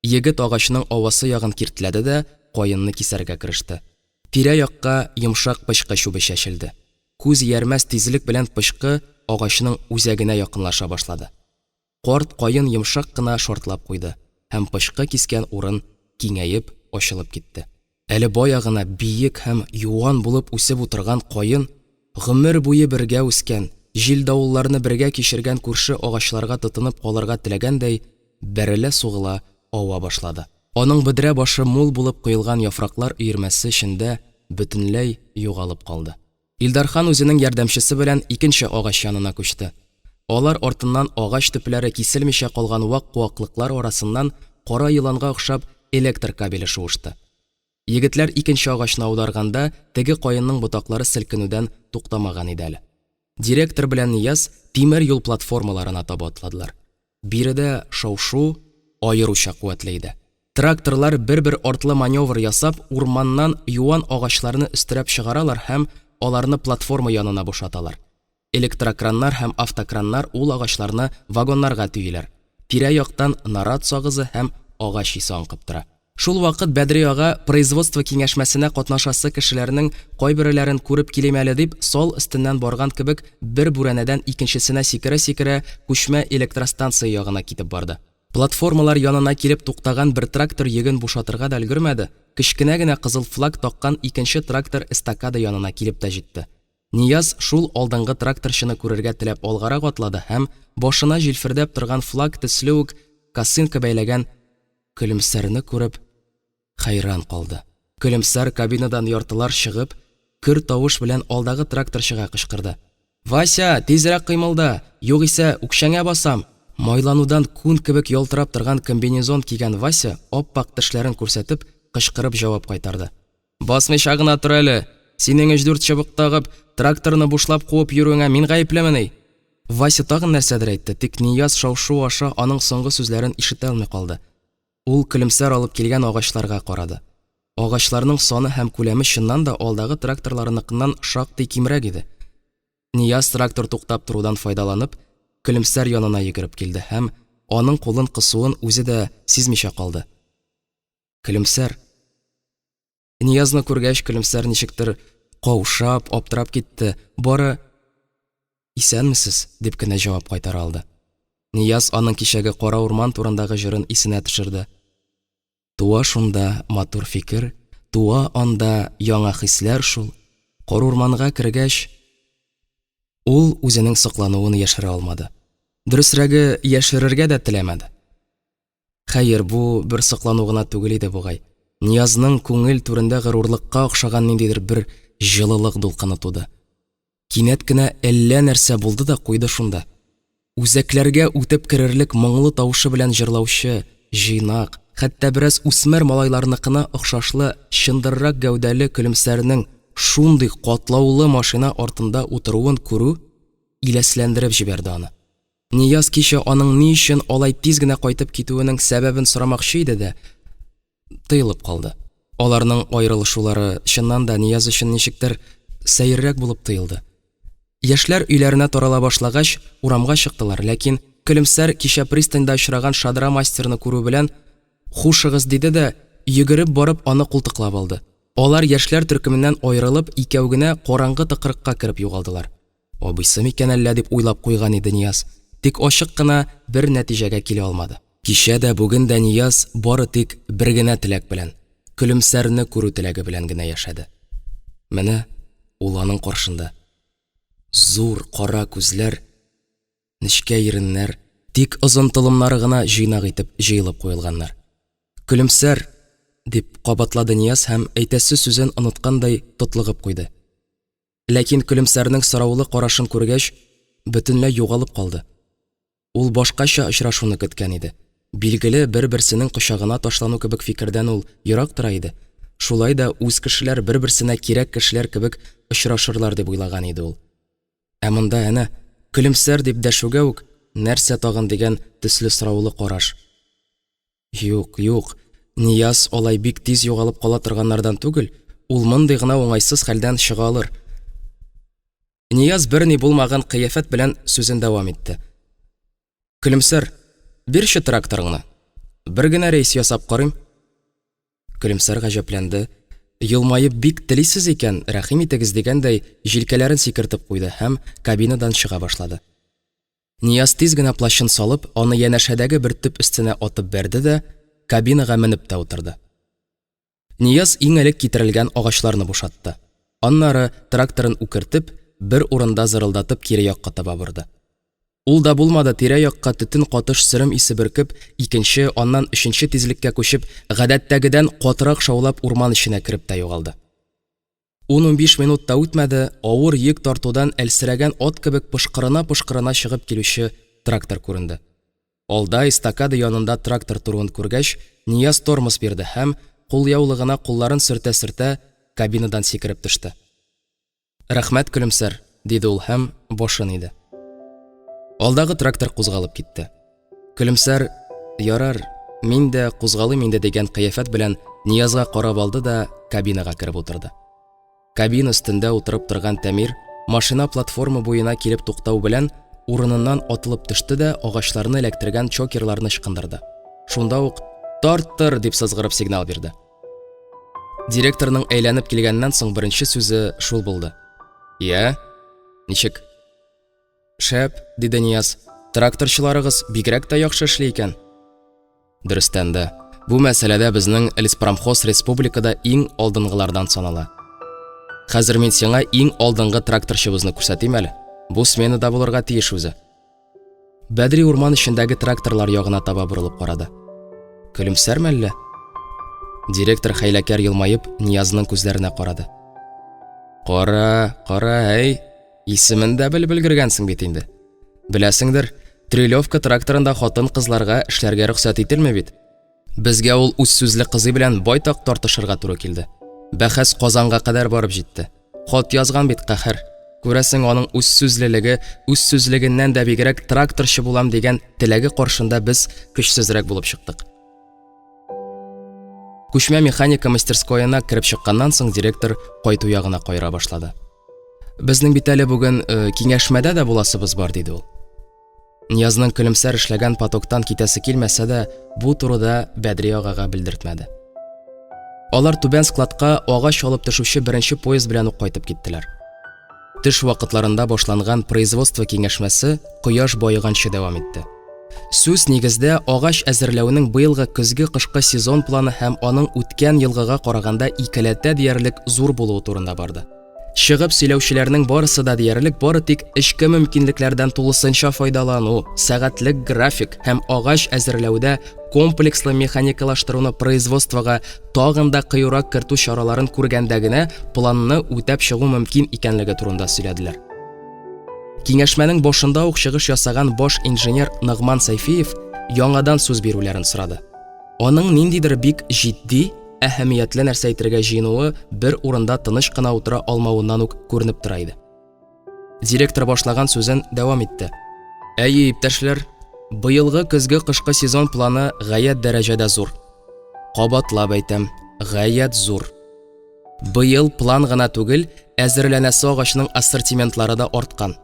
A: Егет агачның авасы ягын киртләде дә каенны кисәргә кереште. Тирә-якка йомшак пычкы чүбе чәчелде. Күз иярмәс тизлек белән пычкы агачның үзәгенә якынлаша башлады. Карт каен йомшак кына шартлап куйды һәм пычкы кискән урын киңәеп, ачылып китте. Әле бая гына биек һәм юан булып үсеп утырган каен, гомер буе бергә үскән, җил-давылларны бергә кичергән күрше агачларга тотынып калырга теләгәндәй, бәрелә-сугыла ава башлады. Аның бөдрә башы мул булып коелган яфраклар өермәсе эчендә бөтенләй югалып калды. Илдархан үзенең ярдәмчесе белән икенче агач янына күчте. Алар артыннан агач төпләре киселмичә калган вак куаклыклар арасыннан кара еланга охшап электр кабеле шуышты. Егетләр икенче агачны аударганда, теге каенның ботаклары селкенүдән туктамаган иде әле. Директор белән Нияз тимер юл платформаларына таба атладылар. Биредә шау-шу, аеруча куәтле иде. Тракторлар бер-бер артлы маневр ясап, урманнан юан агачларны өстерәп чыгаралар һәм аларны платформа янына бушаталар. Электрокраннар һәм автокраннар ул агачларны вагоннарга төйиләр. Тирә-яктан нарат сагызы һәм агач исе аңкып тора. Шул вакыт Бәдри ага, производство киңәшмәсенә катнашасы кешеләрнең кайбереләрен күреп килим әле дип, сал өстеннән барган кебек бер бүрәнәдән икенчесенә сикерә-сикерә күчмә электростанция ягына китеп барды. Платформалар янына килеп туктаган бер трактор йөген бушатырга да өлгермәде, кечкенә генә кызыл флаг таккан икенче трактор эстакада янына килеп тә җитте. Нияз шул алдынгы тракторчыны күрергә теләп алгарак атлады һәм башына җилфердәп торган флаг төсле үк косынка бәйләгән Көлемсәрне күреп, хәйран калды. Көлемсәр кабинадан яртылар чыгып, көр тавыш белән алдагы тракторчыга кычкырды. Вася, тизрәк кыймылда, югыйсә, үкчәңә басам! Майланудан күн кебек ялтырап торган комбинезон кигән Вася, ап-ак тешләрен күрсәтеп, кычкырып җавап кайтарды. Басмыйча гына тор әле! Синең өч-дүрт чыбык тагып, тракторны бушлап куып йөрүеңә мин гаеплемени? Вася тагын нәрсәдер әйтте, тик Нияз шау-шу аша аның соңгы сүзләрен ишетә алмый калды. Ул Көлемсәр алып килгән агачларга карады. Агачларның саны һәм күләме чыннан да алдагы тракторларыныкыннан шактый кимрәк иде. Нияз трактор туктап торудан файдаланып, Көлемсәр янына йөгереп килде һәм аның кулын кысуын үзе дә сизмичә калды. Көлемсәр. Ниязны күргәч, Көлемсәр ничектер каушап, аптырап китте, бары Исәнмесез, дип кенә җавап кайтара алды. Нияз аның кичәге кара урман турындагы җырын исенә төшерде. Туа шунда матур фикер, туа анда яңа хисләр шул. Карурманга кергәч, ул үзенең соклануын яшерә алмады. Дөресрәге, яшерергә дә теләмәде. Хәер, бу бер соклану гына түгел иде бугай. Ниязның күңел түрендә горурлыкка охшаган ниндидер бер җылылык дулкыны туды. Кинәт кенә әллә нәрсә булды да куйды шунда. Үзәкләргә үтеп керерлек моңлы тавышы белән җырлаучы, җыйнак, хәтта бераз үсмер малайларныкына охшашлы чындыррак гәүдәле Көлемсәрнең шундый катлаулы машина артында утыруын күрү иләсләндереп җибәрде аны. Нияз кичә аның ни өчен алай тиз генә кайтып китүенең сәбәбен сорамакчы иде дә, тыелып калды. Аларның аерылышулары, чыннан да, Нияз өчен ничектер сәеррәк булып тоелды. Яшьләр өйләренә тарала башлагач, урамга чыктылар, ләкин Көлемсәр кичә пристаньда очраган шадра мастерны күрү белән, Хушыгыз, диде дә, йөгереп барып аны култыклап алды. Алар яшьләр төркеменнән аерылып, икәү генә караңгы тыкрыкка кереп югалдылар. Абыйсы микән әллә дип уйлап куйган иде Нияз, тик ачык кына бер нәтиҗәгә килә алмады. Кичә дә, бүген дә Нияз бары тик бер генә теләк белән, Көлемсәрне күрү теләге белән генә яшәде. Менә ул аның каршында. Зур кара күзләр, нечкә иреннәр, тик озын толымнары гына җыйнак итеп җыелып куелганнар. Көлемсәр! дип кабатлады Нияз һәм әйтәсе сүзен оныткандай тотлыгып куйды. Ләкин Көлемсәрнең сораулы карашын күргәч, бөтенләй югалып калды. Ул башкача очрашуны көткән иде. Билгеле, бер-берсенең кочагына ташлану кебек фикердән ул ерак тора иде. Шулай да үз кешеләр бер-берсенә кирәк кешеләр кебек очрашырлар дип уйлаган иде ул. Ә монда әнә, Көлемсәр дип дәшүгә үк, нәрсә тагын дигән төсле сораулы караш. Юк, юк, Нияз алай бик тиз югалып кала торганнардан түгел, ул мондый гына уңайсыз хәлдән чыга алыр. Нияз берни булмаган кыяфәт белән сүзен дәвам итте. Көлемсәр, бирче тракторыңны. Бер генә рейс ясап карыйм. Көлемсәр гаҗәпләнде. Елмаеп бик телисез икән, рәхим итегез дигәндәй, җилкәләрен сикертеп куйды һәм кабинадан чыга башлады. Нияз тиз генә плащын салып, аны янәшәдәге бер төп өстенә атып бәрде дә, кабинага менеп тә утырды. Нияз иң элек китерелгән агачларны бушатты. Аннары, тракторын үкертеп, бер урында зырылдатып кире якка таба борды. Ул да булмады, тирә-якка төтен катыш сөрем исе бөркеп, икенче, аннан өченче тизлеккә күчеп, гадәттәгедән катырак шаулап урман эченә кереп тә югалды. Ун-унбиш минут та үтмәде, авыр йөк тартудан әлсерәгән ат кебек пошкырына-пошкырына чыгып килүче трактор күренде. Алда, эстакада янында трактор торуын күргәч, Нияз тормоз бирде һәм, кулъяулыгына кулларын сөртә-сөртә, кабинадан сикереп төште. Рәхмәт, Көлемсәр, диде ул һәм башын иде. Алдагы трактор кузгалып китте. Көлемсәр, ярар, Мин дә кузгалыйм инде дигән кыяфәт белән Ниязга карап алды да кабинага кереп утырды. Кабина өстендә утырып торган Тәмир, машина платформа буена килеп туктау белән, урыныннан атылып төште дә агачларны эләктергән чокерларны ычкындырды. Шунда ук «Тарттыр!» дип сызгырып сигнал бирде. Директорның әйләнеп килгәннән соң беренче сүзе шул булды. «Я? Ничек?» «Шәп», диде Нияз. «Тракторчыларыгыз бигрәк тә яхшы эшли икән». Дөрестән дә, бу мәсьәләдә безнең леспромхоз республикада иң алдынгылардан санала. Хәзер мин сиңа иң алдынгы тракторчыбызны күрсәтим әле. Бу сменада булырга тиеш үзе. Бәдри урман эчендәге тракторлар ягына таба борылып карады. Көлемсәрме әллә? Директор хәйләкәр елмаеп Ниязның күзләренә карады. Кара, кара, әй, исемен дә белеп өлгергәнсең бит инде. Беләсеңдер, Трилевка тракторында хатын-кызларга эшләргә рөхсәт ителми бит. Безгә ул үз сүзле кызы белән байтак тартышырга туры килде. Бәхәс Казанга кадәр барып җитте. Хат язган бит каһәр. Күрәсең, аның үз сүзлелеге, үз сүзлегеннән дә бигрәк тракторчы булам дигән теләге каршында без көчсезрәк булып чыктык. Күчмә механика мастерскоена кереп чыкканнан соң директор кайту ягына кайра башлады. Безнең бит әле бүген э, киңәшмәдә дә буласыбыз бар, диде ул. Ниязның көлемсәр эшләгән потоктан китәсе килмәсә дә, бу турыда Бәдри агага белдертмәде. Алар түбән складка агач алып төшүче беренче поезд белән үк кайтып киттеләр. Төш вакытларында башланган производство киңәшмәсе кояш баеганчы дәвам итте. Сүз нигездә агач әзерләүнең быелгы көзге-кышкы сезон планы һәм аның үткән елгыга караганда икеләтә диярлек зур булуы турында барды. Чыгып сөйләүчеләрнең барысы да диярлек бары тик эчке мөмкинлекләрдән тулысынча файдалану, сәгатьлек график һәм агач әзерләүдә комплекслы механикалаштыруны производствога тагын да кыюрак кертү чараларын күргәндә генә планны үтәп чыгу мөмкин икәнлеге турында сөйләделәр. Киңәшмәнең башында ук чыгыш ясаган баш инженер Нагман Сәйфиев яңадан сүз бирүләрен сорады. Аның ниндидер бик җитди, әһәмиятле нәрсә әйтергә җыенуы бер урында тыныч кына утыра алмавыннан ук күренеп тора иде. Директор башлаган сүзен дәвам итте. Әйе, иптәшләр, быелгы көзге-кышкы сезон планы гаять дәрәҗәдә зур. Кабатлап әйтәм, гаять зур. Быел план гына түгел, әзерләнәсе агачның ассортиментлары да арткан.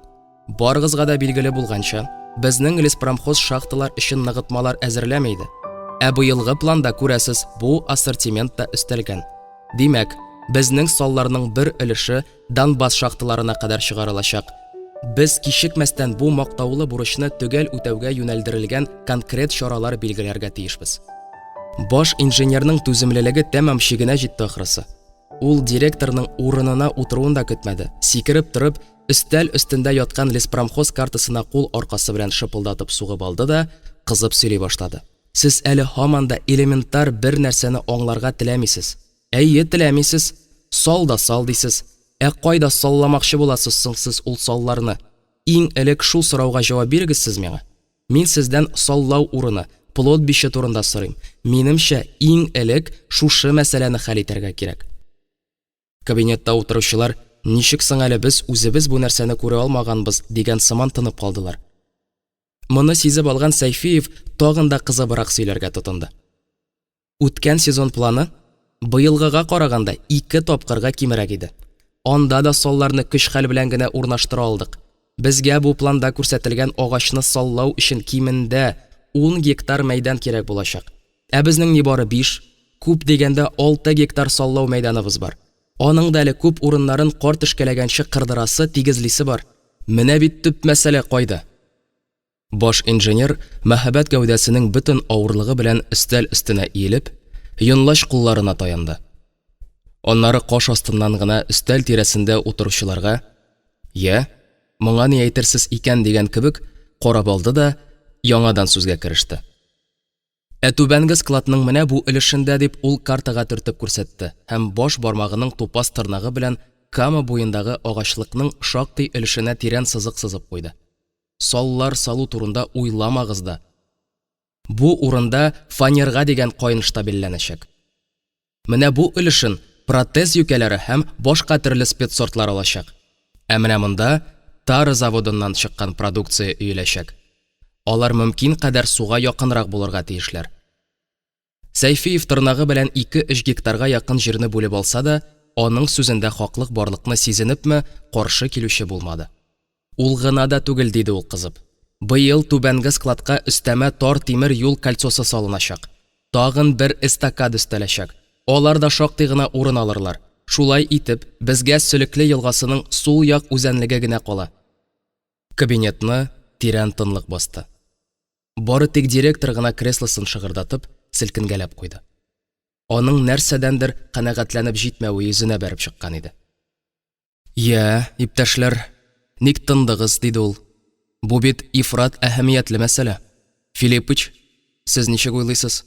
A: Барыгызга да билгеле булганча, безнең леспромхоз шахталар өчен ныгытмалар әзерләми иде. Ә быелгы планда, күрәсез, бу ассортимент та өстәлгән. Димәк, безнең салларның бер өлеше Донбасс шахталарына кадәр чыгарылачак. Без кичекмәстән бу мактаулы бурычны төгәл үтәүгә юнәлдерелгән конкрет чаралар билгеләргә тиешбез. Баш инженерның түземлелеге тәмам чигенә җитте ахрысы. Ул директорның урынына утыруын да көтмәде, сикереп торып, өстәл өстендә яткан леспромхоз картасына кул аркасы белән шыпылдатып сугып алды да, кызып сөйли башлады. Сез әле һаман да элементар бер нәрсәне аңларга теләмисез. Әйе, теләмисез. Сал да сал дисез. Ә кайда салламакчы буласыз соң сез ул салларны? Иң элек шул сорауга җавап бирегез сез миңа. Мин сездән саллау урыны, плотбище турында сорыйм. Минемчә, иң элек шушы мәсьәләне хәл итәргә кирәк. Кабинетта утыручылар, ничек соң әле без үзебез бу нәрсәне күрә алмаганбыз, дигән сыман тынып калдылар. Моны сизеп алган Сәйфиев тагын да кызыбрак сөйләргә тотынды. Үткән сезон планы быелгыга караганда ике тапкырга кимрәк иде. Анда да салларны көч-хәл белән генә урнаштыра алдык. Безгә бу планда күрсәтелгән агачны саллау өчен кимендә 10 гектар мәйдан кирәк булачак. Ә безнең нибары 5, күп дигәндә 6 гектар саллау мәйданыбыз бар. Аның да әле күп урыннарын кар төшкәләгәнче кырдырасы, тигезлисе бар. Менә бит төп мәсьәлә кайда! Баш инженер, мәһабәт гәүдәсенең бөтен авырлыгы белән өстәл өстенә иелеп, йонлач кулларына таянды. Аннары каш астыннан гына өстәл тирәсендә утыручыларга, Йә, моңа ни әйтерсез икән дигән кебек карап алды да, яңадан сүзгә кереште. Ә түбәнге складның менә бу өлешендә, дип ул картага төртеп күрсәтте һәм баш бармагының тупас тырнагы белән Кама буендагы агачлыкның шактый өлешенә тирән сызык сызып куйды. Саллар салу турында уйламагыз да. Бу урында фанерга дигән каен штабельләнәчәк. Менә бу өлешен протез юкәләре һәм башка төрле спецсортлар алачак. Ә менә монда тара заводыннан чыккан продукция өеләчәк. Алар мөмкин кадәр суга якынрак булырга тиешләр. Сәйфиев тырнагы белән ике-өч гектарга якын җирне бүлеп алса да, аның сүзендә хаклык барлыкны сизенепме, каршы килүче булмады. Ул гына да түгел, диде ул кызып. Быел түбәнге складка өстәмә тар тимер юл кольцосы салыначак. Тагын бер эстакада өстәләчәк. Алар да шактый гына урын алырлар. Шулай итеп, безгә Сөлекле елгасының сул як үзәнлеге генә кала. Кабинетны тирән тынлык басты. Бары тик директор гына креслосын шыгырдатып, селкенгәләп куйды. Аның нәрсәдәндер канәгатьләнеп җитмәве йөзенә бәреп чыккан иде. Йә, иптәшләр, ник тындыгыз, диде ул. Бу бит ифрат әһәмиятле мәсьәлә. Филиппыч, сез ничек уйлыйсыз?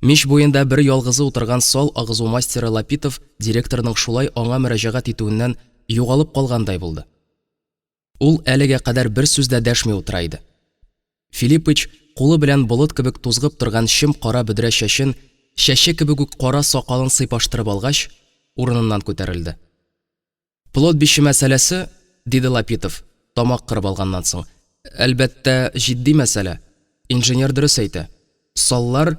A: Мич буенда бер ялгызы утырган сал агызу мастеры Лапитов директорның шулай аңа мөрәҗәгать итүеннән югалып калгандай булды. Ул әлегә кадәр бер сүз дә дәшми утыра иде. Филиппыч, кулы белән болыт кебек тузгып торган чем кара бөдрә чәчен, чәче кебек үк кара сакалын сыйпаштырып алгач, урыныннан күтәрелде. Плотбище мәсьәләсе, диде Лапитов, тамак кырып алганнан соң, әлбәттә, җитди мәсьәлә. Инженер дөрес әйтә. Саллар,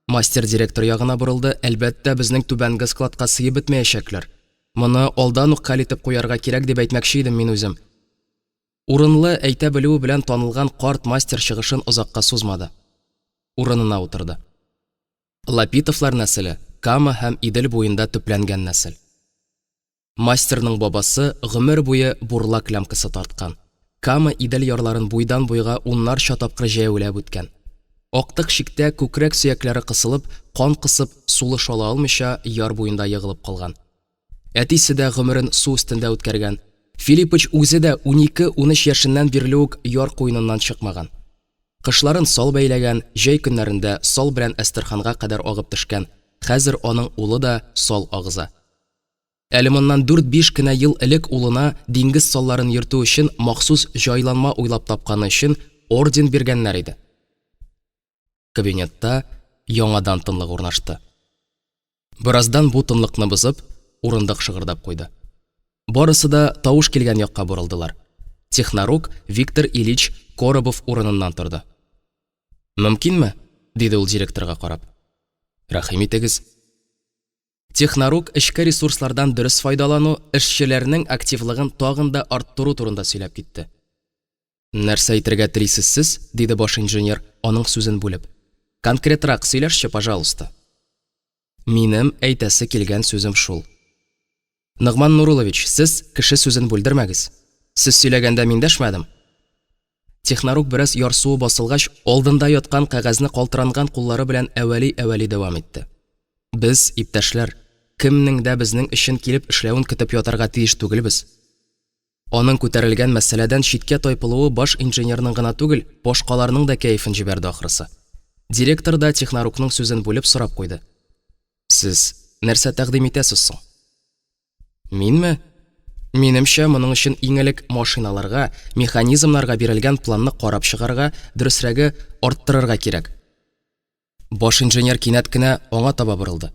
A: мастер директор ягына борылды, әлбәттә, безнең түбәнге складка сыеп бетмәячәкләр. Моны алдан ук хәл итеп куярга кирәк дип әйтмәкче идем мин үзем. Урынлы әйтә белүе белән танылган карт мастер чыгышын озакка сузмады. Урынына утырды. Лапитовлар нәселе Кама һәм Идел буенда төпләнгән нәсел. Мастерның бабасы гомер буе бурлак лямкасы тарткан. Кама-Идел ярларын буйдан-буйга уннарча тапкыр җәяүләп үткән. Актык чиктә күкрәк сөякләре кысылып, кан кысып, сулыш ала алмыйча яр буенда егылып калган. Әтисе дә гомерен су өстендә үткәргән. Филиппыч үзе дә унике-унөч яшеннән бирле үк яр куеныннан чыкмаган. Кышларын сал бәйләгән, җәй көннәрендә сал белән Әстерханга кадәр агып төшкән, хәзер аның улы да сал агыза. Әле моннан дүрт-биш кенә ел элек улына диңгез салларын йөртү өчен махсус җайланма уйлап тапканы өчен орден биргәннәр иде. Кабинетта яңадан тынлык урнашты. Бераздан бу тынлыкны бозып, урындык шыгырдап куйды. Барысы да тавыш килгән якка борылдылар. Технорук Виктор Ильич Коробов урыныннан торды. Мөмкинме? диде ул директорга карап. Рәхим итегез. Технорук эчке ресурслардан дөрес файдалану, эшчеләрнең активлыгын тагын да арттыру турында сөйләп китте. Нәрсә әйтергә телисез сез? диде баш инженер, аның сүзен бүлеп. Конкретрак сөйләшче, пожалуйста. Минем әйтәсе килгән сүзем шул. Ногман Нуруллович, сез кеше сүзен бүлдермәгез. Сез сөйләгәндә мин дәшмәдем. Технорук бераз ярсуы басылгач, алдында яткан кәгазьне калтыранган куллары белән әвәли-әвәли дәвам итте. Без, иптәшләр, кемнең дә безнең өчен килеп эшләвен көтеп ятарга тиеш түгелбез. Аның күтәрелгән мәсьәләдән читкә тайпылуы баш инженерның гына түгел, башкаларның да кәефен җибәрде ахрысы. Директор да технорукның сүзен бүлеп сорап куйды. Сез нәрсә тәкъдим итәсез соң? Минме? Минемчә, моның өчен иң элек машиналарга, механизмнарга бирелгән планны карап чыгарга, дөресрәге, арттырырга кирәк. Баш инженер кинәт кенә аңа таба борылды.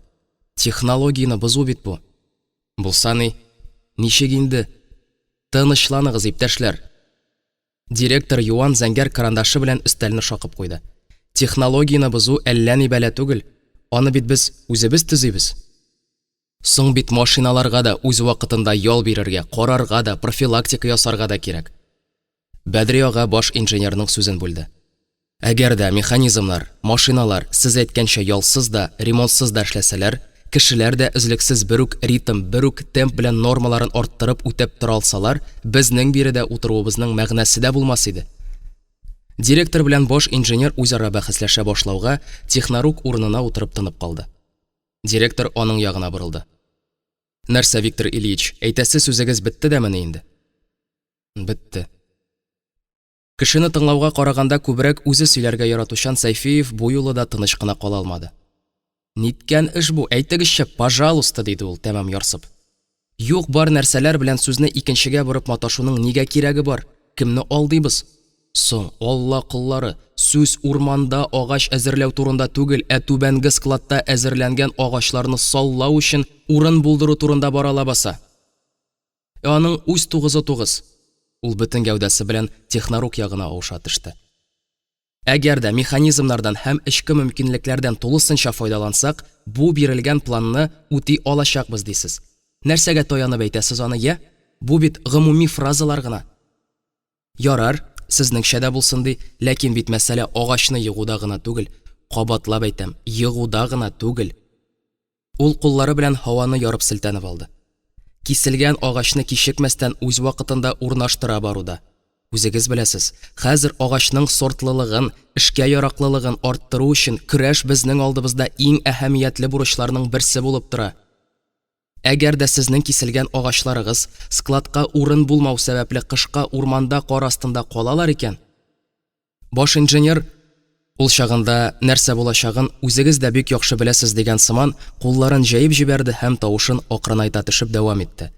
A: Технологияне бозу бит бу. Булса ни? Ничек инде? Тынычланыгыз, иптәшләр. Директор юан зәңгәр карандашы белән өстәлне шакып куйды. Технологияне бозу әллә ни бәла түгел, аны бит без үзебез төзибез. Соң бит машиналарга да үз вакытында ял бирергә, карарга да, профилактика ясарга да кирәк. Бәдри ага баш инженерның сүзен бүлде. Әгәр дә механизмнар, машиналар сез әйткәнчә ялсыз да, ремонтсыз да эшләсәләр, кешеләр дә өзлексез бер үк ритм, бер үк темп белән нормаларын арттырып үтәп тора алсалар, безнең биредә утыруыбызның мәгънәсе дә булмас иде. Директор белән баш инженер үзара бәхәсләшә башлауга, технорук урынына утырып тынып калды. Директор аның ягына борылды. Нәрсә, Виктор Ильич, әйтәсе сүзегез бетте дәмени инде? Бетте. Кешене тыңлауга караганда күбрәк үзе сөйләргә яратучан Сәйфиев бу юлы да тыныч кына кала алмады. Ниткән эш бу, әйтегезче, пожалуйста, диде ул, тәмам ярсып. Юк бар нәрсәләр белән сүзне икенчегә борып маташуның нигә кирәге бар? Кемне алдыйбыз? Соң, Алла коллары, сүз урманда агач әзерләү турында түгел, ә түбәнге складта әзерләнгән агачларны саллау өчен урын булдыру турында бара лабаса. Ә аның үз тугызы тугыз. Ул бөтен гәүдәсе белән технорук ягына авыша төште. Әгәр дә механизмнардан һәм эчке мөмкинлекләрдән тулысынча файдалансак, бу бирелгән планны үти алачакбыз, дисез. Нәрсәгә таянып әйтәсез аны, йә? Бу бит гомуми фразалар гына. Ярар, сезнеңчә дә булсын ди, ләкин бит мәсьәлә агачны егуда гына түгел, кабатлап әйтәм, егуда гына түгел. Ул куллары белән һаваны ярып селтәнеп алды. Киселгән агачны кичекмәстән үз вакытында урнаштыра баруда. Үзегез беләсез, хәзер агачның сортлылыгын, эшкә яраклылыгын арттыру өчен көрәш безнең алдыбызда иң әһәмиятле бурычларның берсе булып тора. Әгәр дә сезнең киселгән агачларыгыз складка урын булмау сәбәпле кышка урманда кар астында калалар икән, Баш инженер, ул чагында нәрсә булачагын үзегез дә бик яхшы беләсез дигән сыман, кулларын җәеп җибәрде һәм тавышын акрынайта төшеп дәвам итте.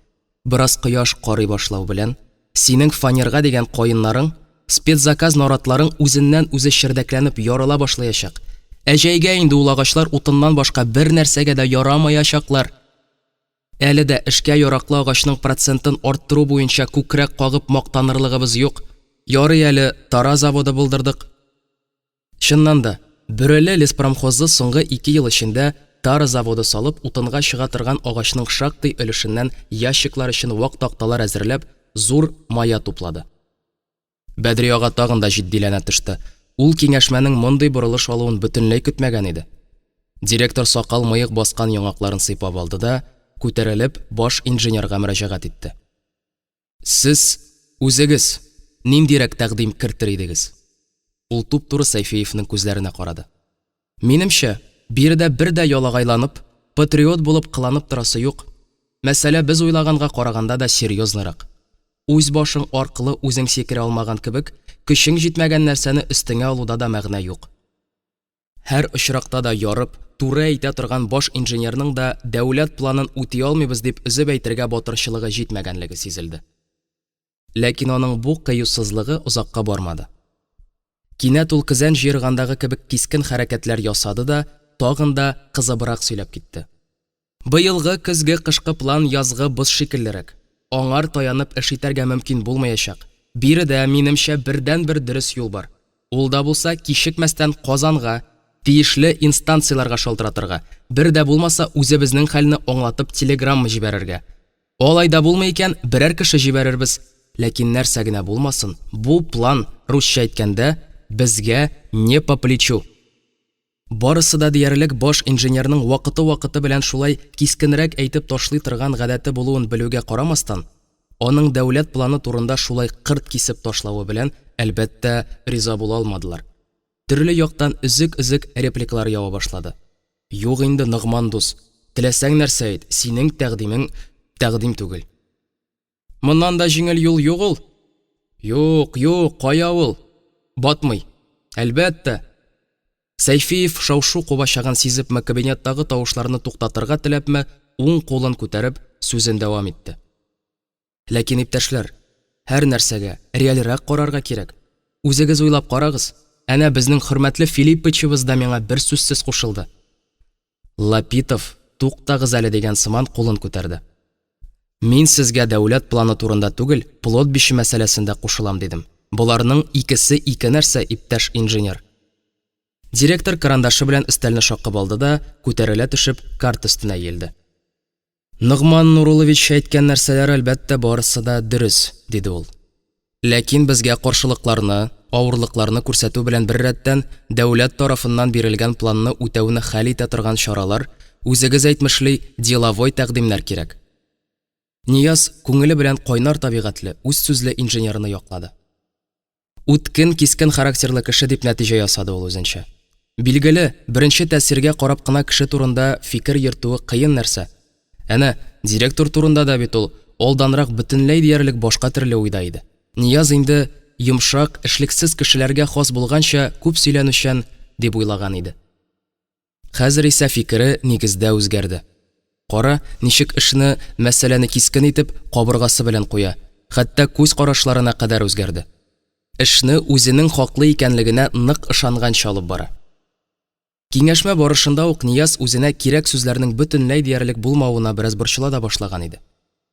A: Бераз кояш карый башлау белән, синең фанерга дигән каеннарың, спецзаказ наратларың үзеннән-үзе чердәкләнеп ярыла башлаячак. Ә җәйгә инде ул агачлар утыннан башка бернәрсәгә дә ярамаячаклар. Әле дә эшкә яраклы агачның процентын арттыру буенча күкрәк кагып мактанырлыгыбыз юк. Ярый әле тара заводы булдырдык. Чыннан да, Бөреле леспромхозы соңгы ике ел эчендә тара заводы салып, утынга чыга торган агачның шактый өлешеннән ящиклар өчен вак такталар әзерләп, зур мая туплады. Бәдри ага тагын да җитдиләнә төште. Ул киңәшмәнең мондый борылыш алуын бөтенләй көтмәгән иде. Директор сакал-мыек баскан яңакларын сыйпап алды да, күтәрелеп, баш инженерга мөрәҗәгать итте. Сез үзегез ниндирәк тәкъдим кертер идегез? Ул туп-туры Сәйфиевнең күзләренә карады. Минемчә, биредә бер дә ялагайланып, патриот булып кыланып торасы юк. Мәсьәлә без уйлаганга караганда да серьезныйрак. Үз башың аркылы үзең сикерә алмаган кебек, көчең җитмәгән нәрсәне өстеңә алуда да мәгънә юк. Һәр очракта да ярып, туры әйтә торган баш инженерның да дәүләт планын үти алмыйбыз дип өзеп әйтергә батырчылыгы җитмәгәнлеге сизелде. Ләкин аның бу кыюсызлыгы озакка бармады. Кинәт ул көзән җыергандагы кебек кискен хәрәкәтләр ясады да, тагын да кызыбрак сөйләп китте. Быелгы көзге-кышкы план язгы боз шикеллерәк. Аңар таянып эш итәргә мөмкин булмаячак. Биредә, минемчә, бердәнбер дөрес юл бар. Ул да булса, кичекмәстән Казанга, тиешле инстанцияләргә шалтыратырга, бер дә булмаса, үзебезнең хәлне аңлатып телеграмма җибәрергә. Алай да булмый икән, берәр кеше җибәрербез. Ләкин нәрсә генә булмасын, бу план, русча әйткәндә, безгә не по плечу. Барысы да диярлек баш инженерның вакыты-вакыты белән шулай кискенрәк әйтеп ташлый торган гадәте булуын белүгә карамастан, аның дәүләт планы турында шулай кырт кисеп ташлавы белән, әлбәттә, риза була алмадылар. Төрле яктан өзек-өзек репликалар ява башлады. Юк инде, Ногман дус, теләсәң нәрсә әйт, синең тәкъдимең тәкъдим түгел. Моннан да җиңел юл юк ул. Юк, юк, кая ул? Батмый. Әлбәттә. Сәйфиев шау-шу кубачагын сизепме, кабинеттагы тавышларны туктатырга теләпме, уң кулын күтәреп, сүзен дәвам итте. Ләкин, иптәшләр, һәр нәрсәгә реальрәк карарга кирәк. Үзегез уйлап карагыз, әнә безнең хөрмәтле Филиппычыбыз да миңа берсүзсез кушылды. Лапитов, туктагыз әле дигән сыман кулын күтәрде. Мин сезгә дәүләт планы турында түгел, плотбище мәсьәләсендә кушылам дидем. Боларның икесе ике нәрсә, иптәш инженер. Директор карандашы белән өстәлне шакып алды да, күтәрелә төшеп, карта өстенә иелде. Ногман Нуруллович әйткән нәрсәләр, әлбәттә, барысы да дөрес, диде ул. Ләкин безгә каршылыкларны, авырлыкларны күрсәтү белән беррәттән, дәүләт тарафыннан бирелгән планны үтәүне хәл итә торган чаралар, үзегез әйтмешли, деловой тәкъдимнәр кирәк. Нияз, күңеле белән кайнар табигатьле, үзсүзле инженерны яклады. Үткен, кискен характерлы кеше дип нәтиҗә ясады ул үзенчә. Билгеле, беренче тәэсиргә карап кына кеше турында фикер йөртүе кыен нәрсә. Әнә, директор турында да бит ул алданрак бөтенләй диярлек башка төрле уйда иде. Нияз инде, йомшак, эшлексез кешеләргә хас булганча, күп сөйләнүчән, дип уйлаган иде. Хәзер исә фикере нигездә үзгәрде. Кара, ничек эшне, мәсьәләне кискен итеп, кабыргасы белән куя, хәтта күз карашларына кадәр үзгәрде. Эшне үзенең хаклы икәнлегенә нык ышанганча алып бара. Киңәшмә барышында ук Нияз үзенә кирәк сүзләрнең бөтенләй диярлек булмавына бераз борчыла да башлаган иде.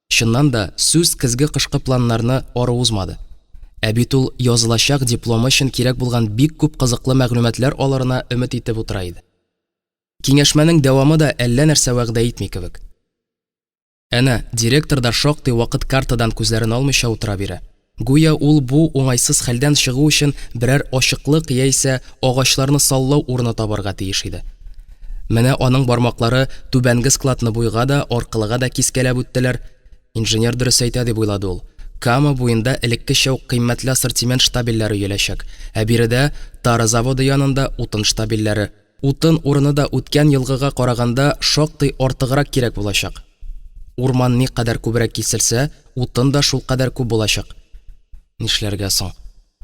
A: Чыннан да, сүз көзге-кышкы планнарны ары узмады. Ә бит ул язылачак дипломы өчен кирәк булган бик күп кызыклы мәгълүматлар алырына өмет итеп утыра иде. Киңәшмәнең дәвамы да әллә нәрсә вәгъдә итми кебек. Әнә, директор да шактый вакыт картадан күзләрен алмыйча утыра бирә. Гүя ул бу уңайсыз хәлдән чыгу өчен берәр ачыклык яисә агачларны саллау урыны табарга тиеш иде. Менә аның бармаклары түбәнге складны буйга да, аркылыга да кискәләп үттеләр. Инженер дөрес әйтә, дип уйлады ул. Кама буенда элеккечә үк кыйммәтле ассортимент штабельләре өеләчәк, ә биредә, тара заводы янында, утын штабельләре. Утын урыны да үткән елгыга караганда шактый артыграк кирәк булачак. Урман никадәр күбрәк киселсә, утын да шулкадәр күп булачак. Нишләргә соң?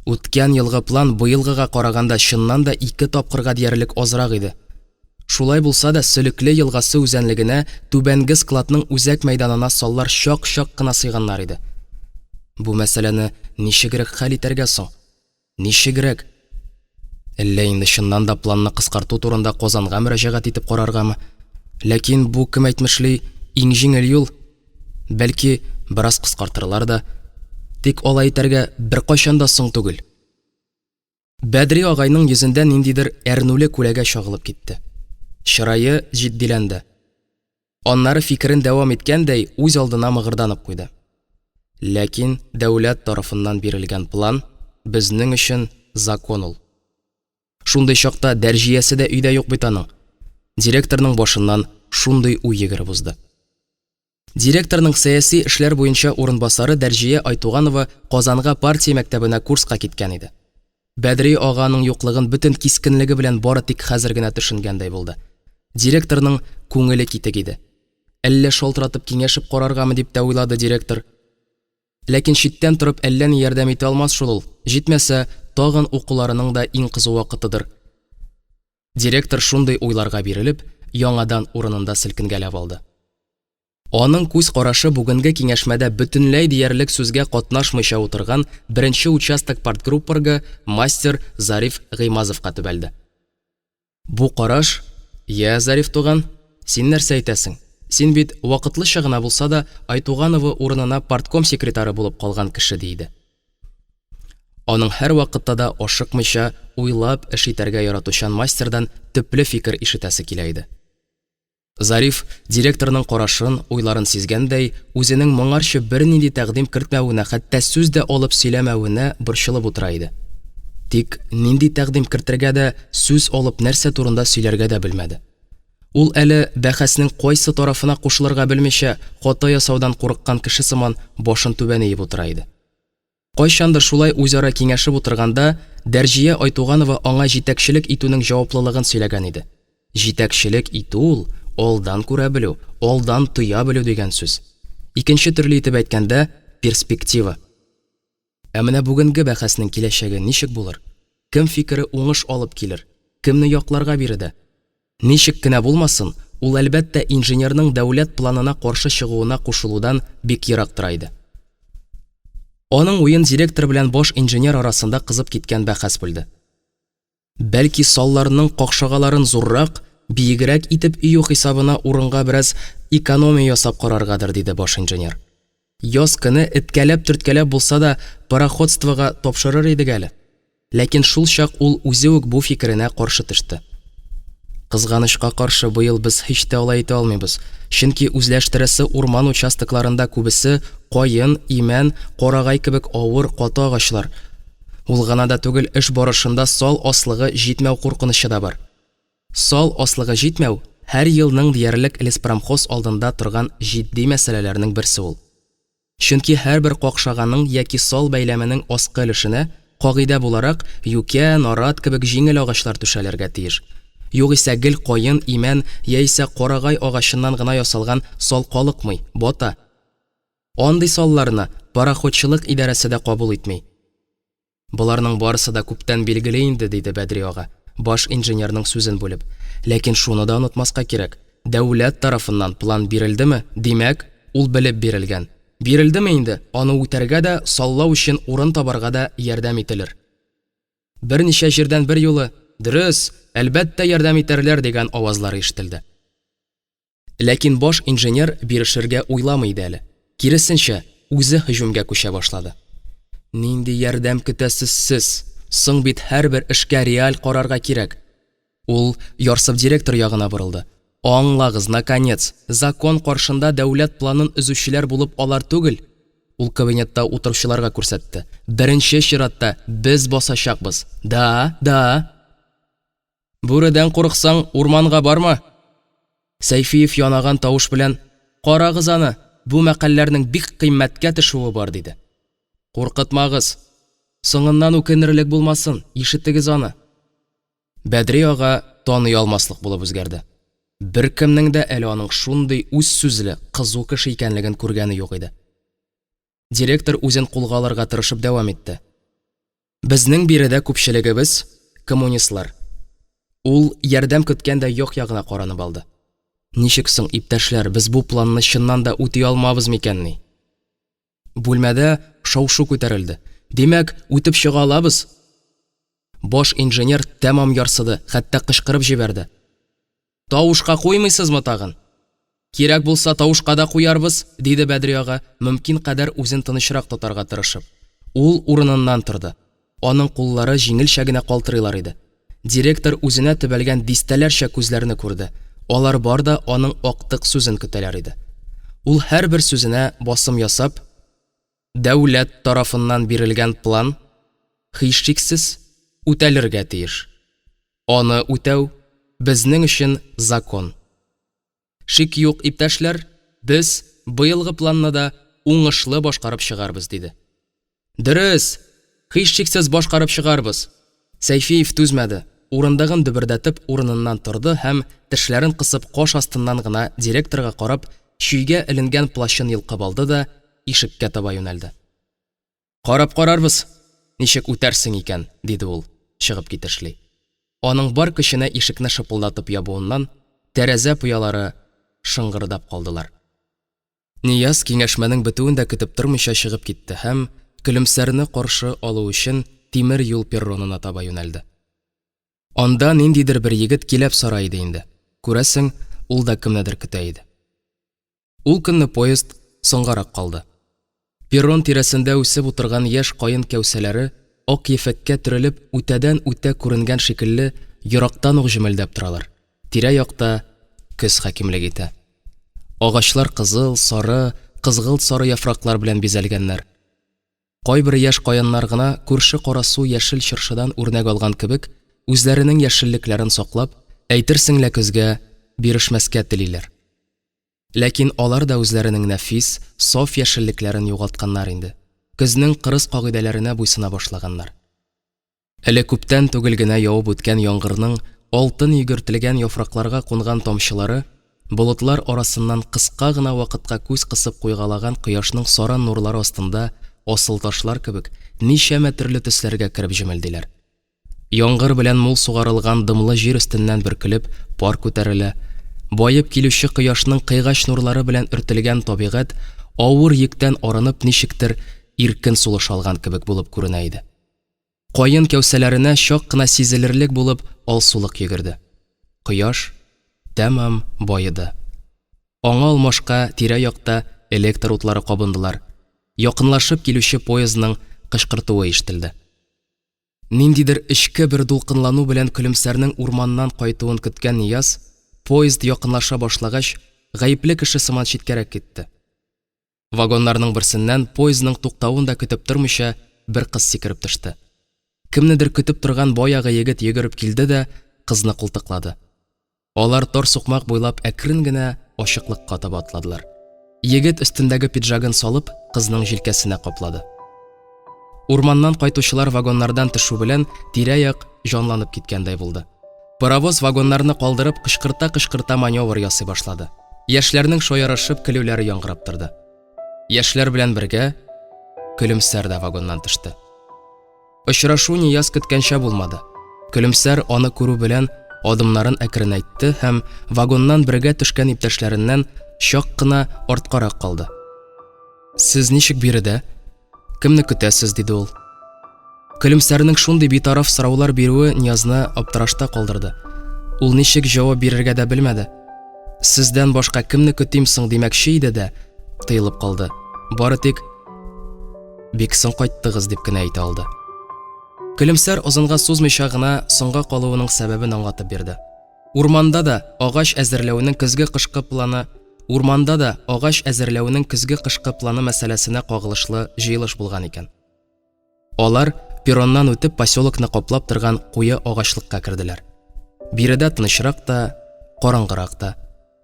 A: Үткән елгы план быелгыга караганда чыннан да ике тапкырга диярлек азрак иде. Шулай булса да, Сөлекле елгасы үзәнлегенә, түбәнге складның үзәк мәйданына саллар чак-чак кына сыйганнар иде. Бу мәсьәләне ничегрәк хәл итәргә соң? Ничегрәк? Әллә инде чыннан да планны кыскарту турында Казанга мөрәҗәгать итеп караргамы? Ләкин бу, кем әйтмешли, иң җиңел юл. Бәлки, бераз кыскартырлар да. Тик алай итәргә беркайчан да соң түгел. Бәдри агайның йөзендә ниндидер әрнүле күләгә чагылып китте. Чырае җитдиләнде. Аннары фикерен дәвам иткәндәй, үз алдына мыгырданып куйды. Ләкин дәүләт тарафыннан бирелгән план безнең өчен закон ул. Шундый чакта дәрҗиясе дә өйдә юк бит аның. Директорның башыннан шундый уй йөгереп узды. Директорның сәяси эшләр буенча урынбасары Дәрҗия Айтуганова Казанга партия мәктәбенә курска киткән иде. Бәдри ага аның юклыгын бөтен кискенлеге белән бары тик хәзер генә төшенгәндәй булды. Директорның күңеле китек иде. Әллә шалтыратып киңәшеп караргамы дип тә уйлады директор. Ләкин читтән торып әллә ни ярдәм итә алмас шул ул, җитмәсә, тагын укуларының да иң кызу вакытыдыр. Директор шундый уйларга бирелеп, яңадан урынында селкенгәләп алды. Аның күз карашы бүгенге киңәшмәдә бөтенләй диярлек сүзгә катнашмыйча утырган беренче участок партгруппоргы мастер Зариф Гыймазовка төбәлде. Бу караш, Йә, Зариф туган, син нәрсә әйтәсең? Син бит, вакытлыча гына булса да, Айтуганова урынына партком секретаре булып калган кеше, ди иде. Аның һәрвакытта да ашыкмыйча, уйлап эш итәргә яратучан мастердан төпле фикер ишетәсе килә иде. Зариф, директорның карашын, уйларын сизгәндәй, үзенең моңарчы бернинди тәкъдим кертмәвенә, хәтта сүз дә алып сөйләмәвенә борчылып утыра иде. Тик нинди тәкъдим кертергә дә, сүз алып нәрсә турында сөйләргә дә белмәде. Ул әле, бәхәснең кайсы тарафына кушылырга белмичә, хата ясаудан курыккан кеше сыман, башын түбән иеп утыра иде. Кайчандыр шулай үзара киңәшеп утырганда, Дәрҗия Айтуганова аңа җитәкчелек итүнең җаваплылыгын сөйләгән иде. Җитәкчелек итү ул, алдан күрә белү, алдан тоя белү дигән сүз. Икенче төрле итеп әйткәндә, перспектива. Ә менә бүгенге бәхәснең киләчәге ничек булыр? Кем фикере уңыш алып килер? Кемне якларга биредә? Ничек кенә булмасын, ул, әлбәттә, инженерның дәүләт планына каршы чыгуына кушылудан бик ерак тора иде. Аның уен директор белән баш инженер арасында кызып киткән бәхәс бүлде. Бәлки, салларның какшагаларын зуррак, биегрәк итеп өю хисабына урынга бераз экономия ясап караргадыр, диде баш инженер. Яз көне эткәләп-төрткәләп булса да пароходствога тапшырыр идек әле. Ләкин шул чак ул үзе үк бу фикеренә каршы төште. Кызганычка каршы, быел без һич тә алай итә алмыйбыз, чөнки үзләштерәсе урман участокларында күбесе каен, имән, карагай кебек авыр, каты агачлар. Ул гына да түгел, эш барышында сал аслыгы җитмәү куркынычы да бар. Сал аслыгы җитмәү, һәр елның диярлек леспромхоз алдында торган җитди мәсьәләләрнең берсе ул. Чөнки һәрбер какшаганың яки сал бәйләменең аскы өлешенә, кагыйдә буларак, юкә, нарат кебек җиңел агачлар түшәлергә тиеш. Югыйсә гел каен, имән яисә карагай агачыннан гына ясалган сал калыкмый, бата. Андый салларны пароходчылык идарәсе дә кабул итми. Боларның барысы да күптән билгеле инде, диде Бәдри ага, баш инженерның сүзен бүлеп. Ләкин шуны да онытмаска кирәк, дәүләт тарафыннан план бирелдеме, димәк, ул белеп бирелгән. Бирелдеме инде, аны үтәргә дә, саллау өчен урын табарга да ярдәм ителер. Берничә җирдән берьюлы, Дөрес, әлбәттә ярдәм итәрләр, дигән авазлар ишетелде. Ләкин баш инженер бирешергә уйламый иде әле. Киресенчә, үзе һөҗүмгә күчә башлады. Нинди ярдәм көтәсез сез? Соң бит һәрбер эшкә реаль карарга кирәк. Ул ярсып директор ягына борылды. Аңлагыз, наконец, закон каршында дәүләт планын өзүчеләр булып алар түгел, ул кабинетта утыручыларга күрсәтте. Беренче чиратта без басачакбыз. Да, да. Бүредән курыксаң, урманга барма. Сәйфиев янаган тавыш белән, Карагыз аны, бу мәкальләрнең бик кыйммәткә төшүе бар, диде. Куркытмагыз. Соңыннан үкенерлек булмасын, ишетегез аны. Бәдри ага таный алмаслык булып үзгәрде. Беркемнең дә әле аның шундый үзсүзле, кызу кеше икәнлеген күргәне юк иде. Директор үзен кулга алырга тырышып дәвам итте. Безнең биредә күпчелегебез, коммунистлар. Ул ярдәм көткәндәй як-ягына каранып алды. Ничек соң, иптәшләр, без бу планны чыннан да үти алмабыз микәнни? Бүлмәдә шау-шу күтәрелде. Димәк, үтеп чыга алабыз? Баш инженер тәмам ярсыды, хәтта кычкырып җибәрде. Тавышка куймыйсызмы тагын? Кирәк булса, тавышка да куярбыз, диде Бәдри ага, мөмкин кадәр үзен тынычрак тотарга тырышып. Ул урыныннан торды. Аның куллары җиңелчә генә калтырыйлар иде. Директор үзенә төбәлгән дистәләрчә күзләрне күрде. Алар бар да аның актык сүзен көтәләр иде. Ул һәрбер сүзенә басым ясап, Дәүләт тарафыннан бирелгән план, һичшиксез, үтәлергә тиеш. Аны үтәү, безнең өчен закон. Шик юк, иптәшләр, без быелгы планны да уңышлы башкарып чыгарбыз, диде. Дөрес! Һичшиксез башкарып чыгарбыз! Сәйфиев түзмәде, урындыгын дөбердәтеп урыныннан торды һәм, тешләрен кысып, каш астыннан гына директорга карап, чөйгә эленгән плащын йолкып алды да ишеккә таба юнәлде. Карап карарбыз, ничек үтәрсең икән, диде ул, чыгып китешли. Аның бар көченә ишекне шыпылдатып ябуыннан тәрәзә пыялары шыңгырдап калдылар. Нияз киңәшмәнең бетүен дә көтеп тормыйча чыгып китте һәм, Көлемсәрне каршы алу өчен, тимер юл перронына таба юнәлде. Анда ниндидер бер егет киләп сара иде инде. Күрәсең, ул да кемнедер көтә иде. Ул көнне поезд соңгарак калды. Перрон тирәсендә үсеп утырган яшь каен кәүсәләре, ак ефәккә төрелеп, үтәдән-үтә күренгән шикелле, ерактан ук җемелдәп торалар. Тирә-якта көз хакимлек итә. Агачлар кызыл, сары, кызгылт-сары яфраклар белән бизәлгәннәр. Кайбер яшь каеннар гына күрше карасу яшел чыршыдан үрнәк алган кебек, үзләренең яшеллекләрен саклап, әйтерсең лә көзгә бирешмәскә телиләр. Ләкин алар да үзләренең нәфис, саф яшеллекләрен югалтканнар инде, көзнең кырыс кагыйдәләренә буйсына башлаганнар. Әле күптән түгел генә явып үткән яңгырның алтын йөгертелгән яфракларга кунган тамчылары болытлар арасыннан кыска гына вакытка күз кысып куйгалаган кояшның саран нурлары астында асылташлар кебек ничәмә төрле төсләргә кереп җемелдиләр. Яңгыр белән мул сугарылган дымлы җир өстеннән бөркелеп пар күтәрелә. Баеп килүче кояшның кыйгач нурлары белән өртелгән табигать авыр йөктән арынып ничектер иркен сулыш алган кебек булып күренә иде. Каен кәүсәләренә чак кына сизелерлек булып алсулык йөгерде. Кояш тәмам баеды. Аңа алмашка тирә-якта электр утлары кабындылар. Якынлашып килүче поездның кычкыртуы ишетелде. Ниндидер эчке бер дулкынлану белән Көлемсәрнең урманнан кайтуын көткән Нияз, поезд якынлаша башлагач, гаепле кеше сыман читкәрәк китте. Вагоннарның берсеннән, поездның туктавын да көтеп тормыйча, бер кыз сикереп төште. Кемнедер көтеп торган баягы егет йөгереп килде дә кызны култыклады. Алар тар сукмак буйлап әкрен генә ачыклыкка таба атладылар. Егет өстендәге пиджагын салып, кызның җилкәсенә каплады. Урманнан кайтучылар вагоннардан төшү белән тирә-як җанланып киткәндәй булды. Паровоз вагоннарны калдырып кычкырта-кычкырта маневр ясый башлады. Яшьләрнең шаярышып көлүләре яңгырап торды. Яшьләр белән бергә Көлемсәр дә вагоннан төште. Очрашу Нияз көткәнчә булмады. Көлемсәр аны күрү белән адымнарын әкренәйтте һәм вагоннан бергә төшкән иптәшләреннән чак кына арткарак калды. Сез ничек биредә? Кемне көтәсез? диде ул. Көлемсәрнең шундый битараф сораулар бирүе Ниязны аптырашта калдырды. Ул ничек җавап бирергә дә белмәде. Сездән башка кемне көтим соң димәкче иде дә, тыелып калды. Бары тик. Бик соң кайттыгыз, дип кенә әйтә алды. Көлемсәр озынга сузмыйча гына соңга калуының сәбәбен аңлатып бирде. Урманда да агач әзерләүнең көзге-кышкы планы Урманда да агач әзерләүнең көзге-кышкы планы мәсьәләсенә кагылышлы җыелыш булган икән. Алар перроннан үтеп поселокны каплап торган куе агачлыкка керделәр. Биредә тынычрак та, караңгырак та.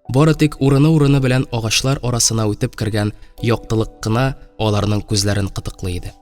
A: Бары тик урыны-урыны белән агачлар арасына үтеп кергән яктылык кына аларның күзләрен кытыклый иде.